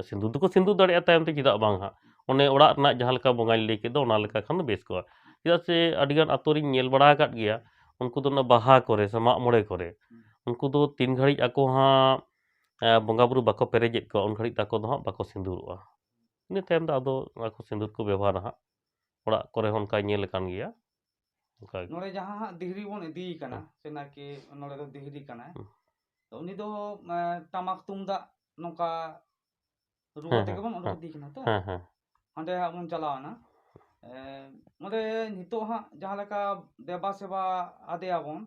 ᱥᱤᱸᱫᱩᱨ ᱫᱚᱠᱚ ᱥᱤᱸᱫᱩᱨ ᱫᱟᱲᱮᱭᱟᱜᱼᱟ ᱛᱟᱭᱚᱢ ᱛᱮ, ᱪᱮᱫᱟᱜ ᱵᱟᱝ ᱦᱟᱸᱜ? ᱚᱱᱮ ᱚᱲᱟᱜ ᱨᱮᱱᱟᱜ ᱡᱟᱦᱟᱸ ᱞᱮᱠᱟ ᱵᱚᱸᱜᱟᱧ ᱞᱟᱹᱭ ᱠᱮᱫ ᱫᱚ, ᱚᱱᱟ ᱞᱮᱠᱟ ᱠᱷᱟᱱ ᱫᱚ ᱵᱮᱥ ᱠᱚᱜᱼᱟ᱾ ᱪᱮᱫᱟᱜ ᱥᱮ ᱟᱹᱰᱤᱜᱟᱱ ᱟᱛᱳ ᱨᱤᱧ ᱧᱮᱞ ᱵᱟᱲᱟ ᱟᱠᱟᱫ ᱜᱮᱭᱟ, ᱩᱱᱠᱩ ᱫᱚ ᱚᱱᱟ ᱵᱟᱦᱟ ᱠᱚᱨᱮ ᱥᱮ ᱢᱟᱜ ᱢᱚᱬᱮ ᱠᱚᱨᱮ, ᱦᱩᱸ᱾ ᱩᱱᱠᱩ ᱫᱚ ᱛᱤᱱ ᱜᱷᱟᱹᱲᱤᱡ ᱟᱠᱚ ᱦᱟᱸᱜ, ᱮ, ᱵᱚᱸᱜᱟ ᱵᱩᱨᱩ ᱵᱟᱠᱚ ᱯᱮᱨᱮᱡᱮᱫ ᱠᱚᱣᱟ, ᱩᱱ ᱜᱷᱟᱹᱲᱤᱡ ᱫᱚ ᱟᱠᱚ ᱫᱚ ᱦᱟᱸᱜ ᱵᱟᱠᱚ ᱥᱤᱸᱫᱩᱨᱚᱜᱼᱟ᱾ ᱤᱱᱟᱹ ᱛᱟᱭᱚᱢ ᱫᱚ ᱟᱫᱚ ᱟᱠᱚ ᱥᱤᱸᱫᱩᱨ ᱠᱚ ᱵᱮᱵᱚᱦᱟᱨᱟ ᱦᱟᱸᱜ᱾ ᱚᱲᱟᱜ ᱠᱚᱨᱮ ᱦᱚᱸ ᱚᱱᱠᱟ ᱧᱮᱞ ᱟᱠᱟᱱ ᱜᱮᱭᱟ᱾ ᱚᱱᱠᱟ ᱜᱮ᱾ ᱱᱚᱰᱮ ᱡᱟᱦᱟᱸ ᱦᱟᱸᱜ ᱫᱤᱦᱨᱤ ᱵᱚᱱ ᱤᱫᱤᱭᱮ ᱠᱟᱱᱟ, ᱦᱮᱸ᱾ ᱥᱮ ᱱᱟᱭᱠᱮ ᱱᱚᱰᱮ ᱫᱚ ᱫᱤᱦᱨᱤ ᱠᱟᱱᱟᱭ, ᱦᱩᱸ᱾ ᱛᱚ ᱩᱱᱤ ᱫᱚ, ᱮ, ᱴᱟᱢᱟᱠ ᱛᱩᱢᱫᱟᱜ ᱱᱚᱝᱠᱟ ᱨᱩ ᱦᱮᱸ, ᱟᱛᱮ ᱦᱮᱸ, ᱜᱮᱵᱚᱱ ᱚᱰᱚᱠ ᱦᱮᱸ᱾ ᱤᱫᱤᱭᱮ ᱠᱟᱱᱟ ᱛᱚ᱾ ᱦᱮᱸ, ᱦᱮᱸ᱾ ᱦᱟᱸᱰᱮ ᱦᱟᱸᱜ ᱵᱚᱱ ᱪᱟᱞᱟᱣ ᱮᱱᱟ᱾ ᱮ, ᱱᱚᱰᱮ ᱱᱤᱛᱚᱜ ᱦᱟᱸᱜ ᱡᱟᱦᱟᱸ ᱞᱮᱠᱟ ᱫᱮᱵᱟ ᱥᱮᱵᱟ ᱟᱫᱮᱭᱟᱵᱚᱱ,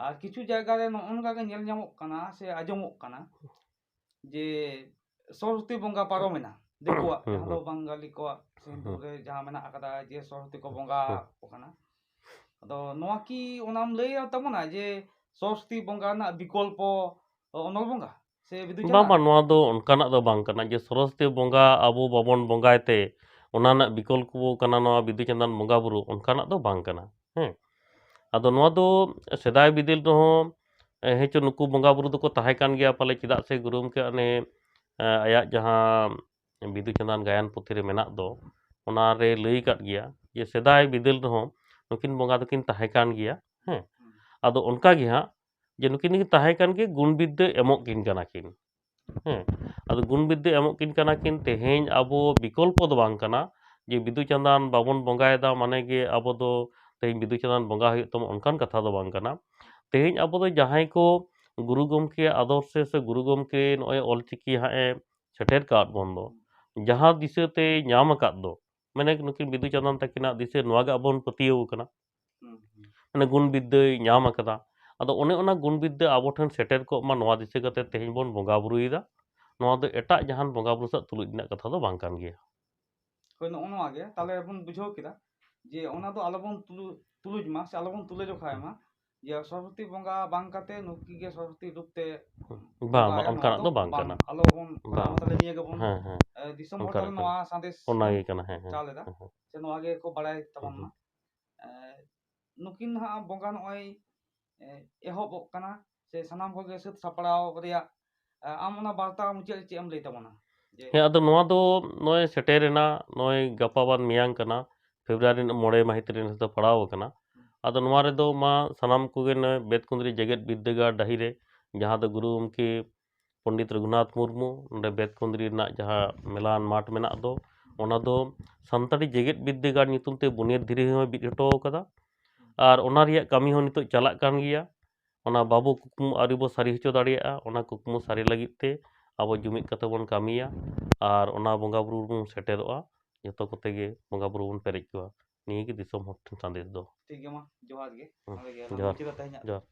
ᱟᱨ ᱠᱤᱪᱷᱩ ᱡᱟᱭᱜᱟ ᱨᱮ ᱱᱚᱜᱼᱚ ᱱᱚᱝᱠᱟ ᱜᱮ ᱧᱮᱞ ᱧᱟᱢᱚᱜ ᱠᱟᱱᱟ ᱥᱮ ᱟᱸᱡᱚᱢᱚᱜ ᱠᱟᱱᱟ ᱡᱮ ᱥᱚᱨᱚᱥᱚᱛᱤ ᱵᱚᱸᱜᱟ ᱯᱟᱨᱚᱢᱮᱱᱟ ᱫᱤᱠᱩᱣᱟᱜ, ᱦᱩᱸ, ᱡᱟᱦᱟᱸ ᱫᱚ ᱦᱩᱸ᱾ ᱵᱟᱝᱜᱟᱞᱤ ᱠᱚᱣᱟᱜ ᱥᱮ ᱦᱤᱱᱫᱩ ᱦᱩᱸ᱾ ᱨᱮ ᱡᱟᱦᱟᱸ ᱢᱮᱱᱟᱜ ᱟᱠᱟᱫᱟ ᱡᱮ ᱥᱚᱨᱚᱥᱚᱛᱤ ᱠᱚ ᱵᱚᱸᱜᱟ ᱦᱩᱸ᱾ ᱟᱠᱚ ᱠᱟᱱᱟ᱾ ᱟᱫᱚ ᱱᱚᱣᱟ ᱠᱤ ᱚᱱᱟᱢ ᱞᱟᱹᱭ ᱛᱟᱵᱚᱱᱟ ᱡᱮ ᱥᱚᱨᱚᱥᱚᱛᱤ ᱵᱚᱸᱜᱟ ᱨᱮᱱᱟᱜ ᱵᱤᱠᱚᱞᱯᱚ ᱚᱱᱚᱞ ᱵᱚᱸᱜᱟ ᱥᱮ ᱵᱤᱫᱩ ᱵᱟᱝ, ᱪᱟᱸᱫᱟᱱ? ᱵᱟᱝ, ᱱᱚᱣᱟ ᱫᱚ ᱚᱱᱠᱟᱱᱟᱜ ᱫᱚ ᱵᱟᱝ ᱠᱟᱱᱟ ᱡᱮ ᱥᱚᱨᱚᱥᱚᱛᱤ ᱵᱚᱸᱜᱟ ᱟᱵᱚ ᱵᱟᱵᱚᱱ ᱵᱚᱸᱜᱟᱭ ᱛᱮ ᱚᱱᱟ ᱨᱮᱱᱟᱜ ᱵᱤᱠᱚᱞᱯᱚ ᱠᱟᱱᱟ ᱱᱚᱣᱟ ᱵᱤᱫᱩ ᱪᱟᱸᱫᱟᱱ ᱵᱚᱸᱜᱟ ᱵᱩᱨᱩ, ᱚᱱᱠᱟᱱᱟᱜ ᱫᱚ ᱵᱟᱝ ᱠᱟᱱᱟ᱾ ᱦᱮᱸ, ᱟᱫᱚ ᱱᱚᱣᱟ ᱫᱚ ᱥᱮᱫᱟᱭ ᱵᱤᱫᱟᱹᱞ ᱨᱮᱦᱚᱸ, ᱮ, ᱦᱮᱸᱪᱚ ᱱᱩᱠᱩ ᱵᱚᱸᱜᱟ ᱵᱩᱨᱩ ᱫᱚᱠᱚ ᱛᱟᱦᱮᱸ ᱠᱟᱱ ᱜᱮᱭᱟ ᱯᱟᱞᱮ, ᱪᱮᱫᱟᱜ ᱥᱮ ᱜᱩᱨᱩ ᱜᱚᱢᱠᱮ ᱚᱱᱮ, ᱮ, ᱟᱭᱟᱜ ᱡᱟᱦᱟᱸ ᱵᱤᱫᱩ ᱪᱟᱸᱫᱟᱱ ᱜᱟᱭᱟᱱ ᱯᱩᱛᱷᱤ ᱨᱮ ᱢᱮᱱᱟᱜ ᱫᱚ, ᱚᱱᱟ ᱨᱮ ᱞᱟᱹᱭ ᱟᱠᱟᱫ ᱜᱮᱭᱟ ᱡᱮ ᱥᱮᱫᱟᱭ ᱵᱤᱫᱟᱹᱞ ᱨᱮᱦᱚᱸ ᱱᱩᱠᱤᱱ ᱵᱚᱸᱜᱟ ᱫᱚᱠᱤᱱ ᱛᱟᱦᱮᱸ ᱠᱟᱱ ᱜᱮᱭᱟ᱾ ᱦᱮᱸ, ᱟᱫᱚ ᱚᱱᱠᱟ ᱜᱮ ᱦᱟᱸᱜ ᱡᱮ ᱱᱩᱠᱤᱱ ᱫᱚᱠᱤᱱ ᱛᱟᱦᱮᱸ ᱠᱟᱱ ᱜᱮ, ᱜᱩᱱ ᱵᱤᱫᱽᱫᱟᱹ ᱮᱢᱚᱜ ᱠᱤᱱ ᱠᱟᱱᱟ ᱠᱤᱱ᱾ ᱦᱮᱸ, ᱟᱫᱚ ᱜᱩᱱ ᱵᱤᱫᱽᱫᱟᱹ ᱮᱢᱚᱜ ᱠᱤᱱ ᱠᱟᱱᱟ ᱠᱤᱱ, ᱛᱮᱦᱮᱧ ᱟᱵᱚ ᱵᱤᱠᱚᱞᱯᱚ ᱫᱚ ᱵᱟᱝ ᱠᱟᱱᱟ ᱡᱮ ᱵᱤᱫᱩ ᱪᱟᱸᱫᱟᱱ ᱵᱟᱵᱚᱱ ᱵᱚᱸᱜᱟᱭᱮᱫᱟ ᱢᱟᱱᱮ ᱜᱮ ᱟᱵᱚ ᱫᱚ ᱛᱮᱦᱮᱧ ᱵᱤᱫᱩ ᱪᱟᱸᱫᱟᱱ ᱵᱚᱸᱜᱟ ᱦᱩᱭᱩᱜ ᱛᱟᱢᱟ, ᱚᱱᱠᱟᱱ ᱠᱟᱛᱷᱟ ᱫᱚ ᱵᱟᱝ ᱠᱟᱱᱟ᱾ ᱛᱮᱦᱮᱧ ᱟᱵᱚ ᱫᱚ ᱡᱟᱦᱟᱸᱭ ᱠᱚ ᱜᱩᱨᱩ ᱜᱚᱢᱠᱮᱭᱟᱜ ᱟᱫᱚᱨᱥᱮ ᱥᱮ ᱜᱩᱨᱩ ᱜᱚᱢᱠᱮ ᱱᱚᱜᱼᱚᱭ ᱚᱞᱪᱤᱠᱤ ᱦᱟᱸᱜ ᱮ ᱥᱮᱴᱮᱨ ᱠᱟᱣᱟᱫ ᱵᱚᱱ ᱫᱚ, ᱡᱟᱦᱟᱸ ᱫᱤᱥᱟᱹ ᱛᱮᱭ ᱧᱟᱢ ᱟᱠᱟᱫ ᱫᱚ, ᱢᱟᱱᱮ ᱱᱩᱠᱤᱱ ᱵᱤᱫᱩ ᱪᱟᱸᱫᱟᱱ ᱛᱟᱹᱠᱤᱱᱟᱜ ᱫᱤᱥᱟᱹ ᱱᱚᱣᱟ ᱜᱮ ᱟᱵᱚ ᱵᱚᱱ ᱯᱟᱹᱛᱭᱟᱹᱣ ᱠᱟᱱᱟ᱾ ᱦᱩᱸ, ᱦᱩᱸ᱾ ᱢᱟᱱᱮ ᱜᱩᱱ ᱵᱤᱫᱽᱫᱟᱹᱭ ᱧᱟᱢ ᱟᱠᱟᱫᱟ᱾ ᱟᱫᱚ ᱚᱱᱮ ᱚᱱᱟ ᱜᱩᱱ ᱵᱤᱫᱽᱫᱟᱹ ᱟᱵᱚ ᱴᱷᱮᱱ ᱥᱮᱴᱮᱨ ᱠᱚᱜ ᱢᱟ, ᱱᱚᱣᱟ ᱫᱤᱥᱟᱹ ᱠᱟᱛᱮ ᱛᱮᱦᱮᱧ ᱵᱚᱱ ᱵᱚᱸᱜᱟ ᱵᱩᱨᱩᱭᱮᱫᱟ᱾ ᱱᱚᱣᱟ ᱫᱚ ᱮᱴᱟᱜ ᱡᱟᱦᱟᱱ ᱵᱚᱸᱜᱟ ᱵᱩᱨᱩ ᱥᱟᱶ ᱛᱩᱞᱩᱡ ᱨᱮᱱᱟᱜ ᱠᱟᱛᱷᱟ ᱫᱚ ᱵᱟᱝ ᱠᱟᱱ ᱜᱮᱭᱟ᱾ ᱦᱳᱭ, ᱱᱚᱜᱼᱚ ᱱᱚᱣᱟ ᱜᱮ ᱛᱟᱦᱞᱮ ᱵᱚᱱ ᱵᱩᱡᱷᱟᱹᱣ ᱠᱮᱫᱟ ᱡᱮ ᱚᱱᱟ ᱫᱚ ᱟᱞᱚᱵᱚᱱ ᱛᱩᱞᱩ-, ᱛᱩᱞᱩᱡ ᱢᱟ ᱥᱮ ᱟᱞᱚᱵᱚᱱ ᱛᱩᱞᱟᱹ ᱡᱚᱠᱷᱟᱭ ᱢᱟ, ᱡᱮ ᱥᱚᱨᱚᱥᱚᱛᱤ ᱵᱚᱸᱜᱟ ᱵᱟᱝ ᱠᱟᱛᱮ ᱱᱩᱠᱤᱱ ᱜᱮ ᱥᱚᱨᱚᱥᱚᱛᱤ ᱨᱩᱯ ᱛᱮ ᱵᱟᱝ, ᱵᱚᱸᱜᱟᱭᱟ, ᱵᱟᱝ, ᱱᱚᱣᱟ ᱚᱱᱠᱟᱱᱟᱜ ᱫᱚ ᱵᱟᱝ ᱵᱟᱝ, ᱠᱟᱱᱟ᱾ ᱟᱞᱚᱵᱚᱱ ᱠᱚᱨᱟᱣ ᱵᱟᱝ᱾ ᱢᱟ᱾ ᱛᱟᱦᱞᱮ ᱱᱤᱭᱟᱹ ᱜᱮᱵᱚᱱ, ᱦᱮᱸ, ᱦᱮᱸ᱾ ᱮ, ᱫᱤᱥᱚᱢ ᱦᱚᱲ ᱚᱱᱠᱟᱱᱟᱜ ᱴᱷᱮᱱ ᱠᱟᱱᱟ᱾ ᱱᱚᱣᱟ ᱥᱟᱸᱫᱮᱥ ᱚᱱᱟ ᱵᱚᱱ ᱜᱮ ᱠᱟᱱᱟ, ᱦᱮᱸ, ᱦᱮᱸ, ᱪᱟᱞ ᱮᱫᱟ, ᱦᱮᱸ, ᱦᱮᱸ᱾ ᱥᱮ ᱱᱚᱣᱟ ᱜᱮᱠᱚ ᱵᱟᱲᱟᱭ ᱛᱟᱵᱚᱱ ᱦᱩᱸ, ᱢᱟ᱾ ᱦᱩᱸ᱾ ᱮ, ᱱᱩᱠᱤᱱ ᱦᱟᱸᱜ ᱵᱚᱸᱜᱟ ᱱᱚᱜᱼᱚᱭ, ᱮ, ᱮᱦᱚᱵᱚᱜ ᱠᱟᱱᱟ, ᱥᱮ ᱥᱟᱱᱟᱢ ᱠᱚᱜᱮ ᱥᱟᱹᱛ ᱥᱟᱯᱲᱟᱣ ᱨᱮᱭᱟᱜ, ᱮ, ᱟᱢ ᱚᱱᱟ ᱵᱟᱨᱛᱟ ᱢᱩᱪᱟᱹᱫ ᱨᱮ ᱪᱮᱫ ᱮᱢ ᱞᱟᱹᱭ ᱛᱟᱵᱚᱱᱟ? ᱡᱮ ᱦᱮᱸ, ᱟᱫᱚ ᱱᱚᱣᱟ ᱫᱚ ᱱᱚᱜᱼᱚᱭ ᱥᱮᱴᱮᱨᱮᱱᱟ, ᱱᱚᱜᱼᱚᱭ ᱜᱟᱯᱟ ᱵᱟᱫ ᱢᱮᱭᱟᱝ ᱠᱟᱱᱟ, ᱯᱷᱮᱵᱽᱨᱩᱣᱟᱨᱤ ᱨᱮᱱᱟᱜ ᱢᱚᱬᱮ ᱢᱟᱹᱦᱤᱛ ᱨᱮ ᱱᱮᱥ ᱫᱚ ᱯᱟᱲᱟᱣ ᱟᱠᱟᱱᱟ᱾ ᱟᱫᱚ ᱱᱚᱣᱟ ᱨᱮᱫᱚ ᱢᱟ ᱥᱟᱱᱟᱢ ᱠᱚᱜᱮ ᱱᱚᱜᱼᱚᱭ ᱵᱮᱛᱠᱩᱸᱫᱽᱨᱤ ᱡᱮᱜᱮᱛ ᱵᱤᱨᱫᱟᱹᱜᱟᱲ ᱰᱟᱹᱦᱤ ᱨᱮ, ᱡᱟᱦᱟᱸ ᱫᱚ ᱜᱩᱨᱩ ᱜᱚᱢᱠᱮ ᱯᱚᱱᱰᱤᱛ ᱨᱚᱜᱷᱩᱱᱟᱛᱷ ᱢᱩᱨᱢᱩ ᱱᱚᱰᱮ ᱵᱮᱛᱠᱩᱸᱫᱽᱨᱤ ᱨᱮᱱᱟᱜ ᱡᱟᱦᱟᱸ ᱢᱮᱞᱟᱱ ᱢᱟᱴᱷ ᱢᱮᱱᱟᱜ ᱫᱚ, ᱚᱱᱟ ᱫᱚ ᱥᱟᱱᱛᱟᱲᱤ ᱡᱮᱜᱮᱛ ᱵᱤᱨᱫᱟᱹᱜᱟᱲ ᱧᱩᱛᱩᱢ ᱛᱮ ᱵᱩᱱᱤᱭᱟᱹᱫᱽ ᱫᱷᱤᱨᱤ ᱦᱚᱸᱭ ᱵᱤᱫ ᱦᱚᱴᱚ ᱟᱠᱟᱫᱟ᱾ ᱟᱨ ᱚᱱᱟ ᱨᱮᱭᱟᱜ ᱠᱟᱹᱢᱤ ᱦᱚᱸ ᱱᱤᱛᱚᱜ ᱪᱟᱞᱟᱜ ᱠᱟᱱ ᱜᱮᱭᱟ᱾ ᱚᱱᱟ ᱵᱟᱵᱚ ᱠᱩᱠᱢᱩ ᱟᱹᱣᱨᱤ ᱵᱚ ᱥᱟᱹᱨᱤ ᱦᱚᱪᱚ ᱫᱟᱲᱮᱭᱟᱜᱼᱟ᱾ ᱚᱱᱟ ᱠᱩᱠᱢᱩ ᱥᱟᱹᱨᱤ ᱞᱟᱹᱜᱤᱫ ᱛᱮ ᱟᱵᱚ ᱡᱩᱢᱤᱫ ᱠᱟᱛᱮ ᱵᱚᱱ ᱠᱟᱹᱢᱤᱭᱟ᱾ ᱟᱨ ᱚᱱᱟ ᱵᱚᱸᱜᱟ ᱵᱩᱨᱩ ᱵᱚᱱ ᱥᱮᱴᱮᱨᱚᱜᱼᱟ᱾ ᱡᱚᱛᱚ ᱠᱚᱛᱮ ᱜᱮ ᱵᱚᱸᱜᱟ ᱵᱩᱨᱩ ᱵᱚᱱ ᱯᱮᱨᱮᱡ ᱠᱚᱣᱟ᱾ ᱱᱤᱭᱟᱹ ᱜᱮ ᱫᱤᱥᱚᱢ ᱦᱚᱲ ᱴᱷᱮᱱ ᱥᱟᱸᱫᱮᱥ ᱫᱚ᱾ ᱴᱷᱤᱠ ᱜᱮᱭᱟ, ᱢᱟ ᱡᱚᱦᱟᱨ ᱜᱮ᱾ ᱦᱩᱸ, ᱱᱚᱰᱮ ᱜᱮ ᱟᱞᱟᱝ ᱡᱚᱦᱟᱨ᱾ ᱢᱩᱪᱟᱹᱫᱟ ᱛᱮᱦᱮᱧᱟᱜ ᱡᱚᱦᱟᱨ᱾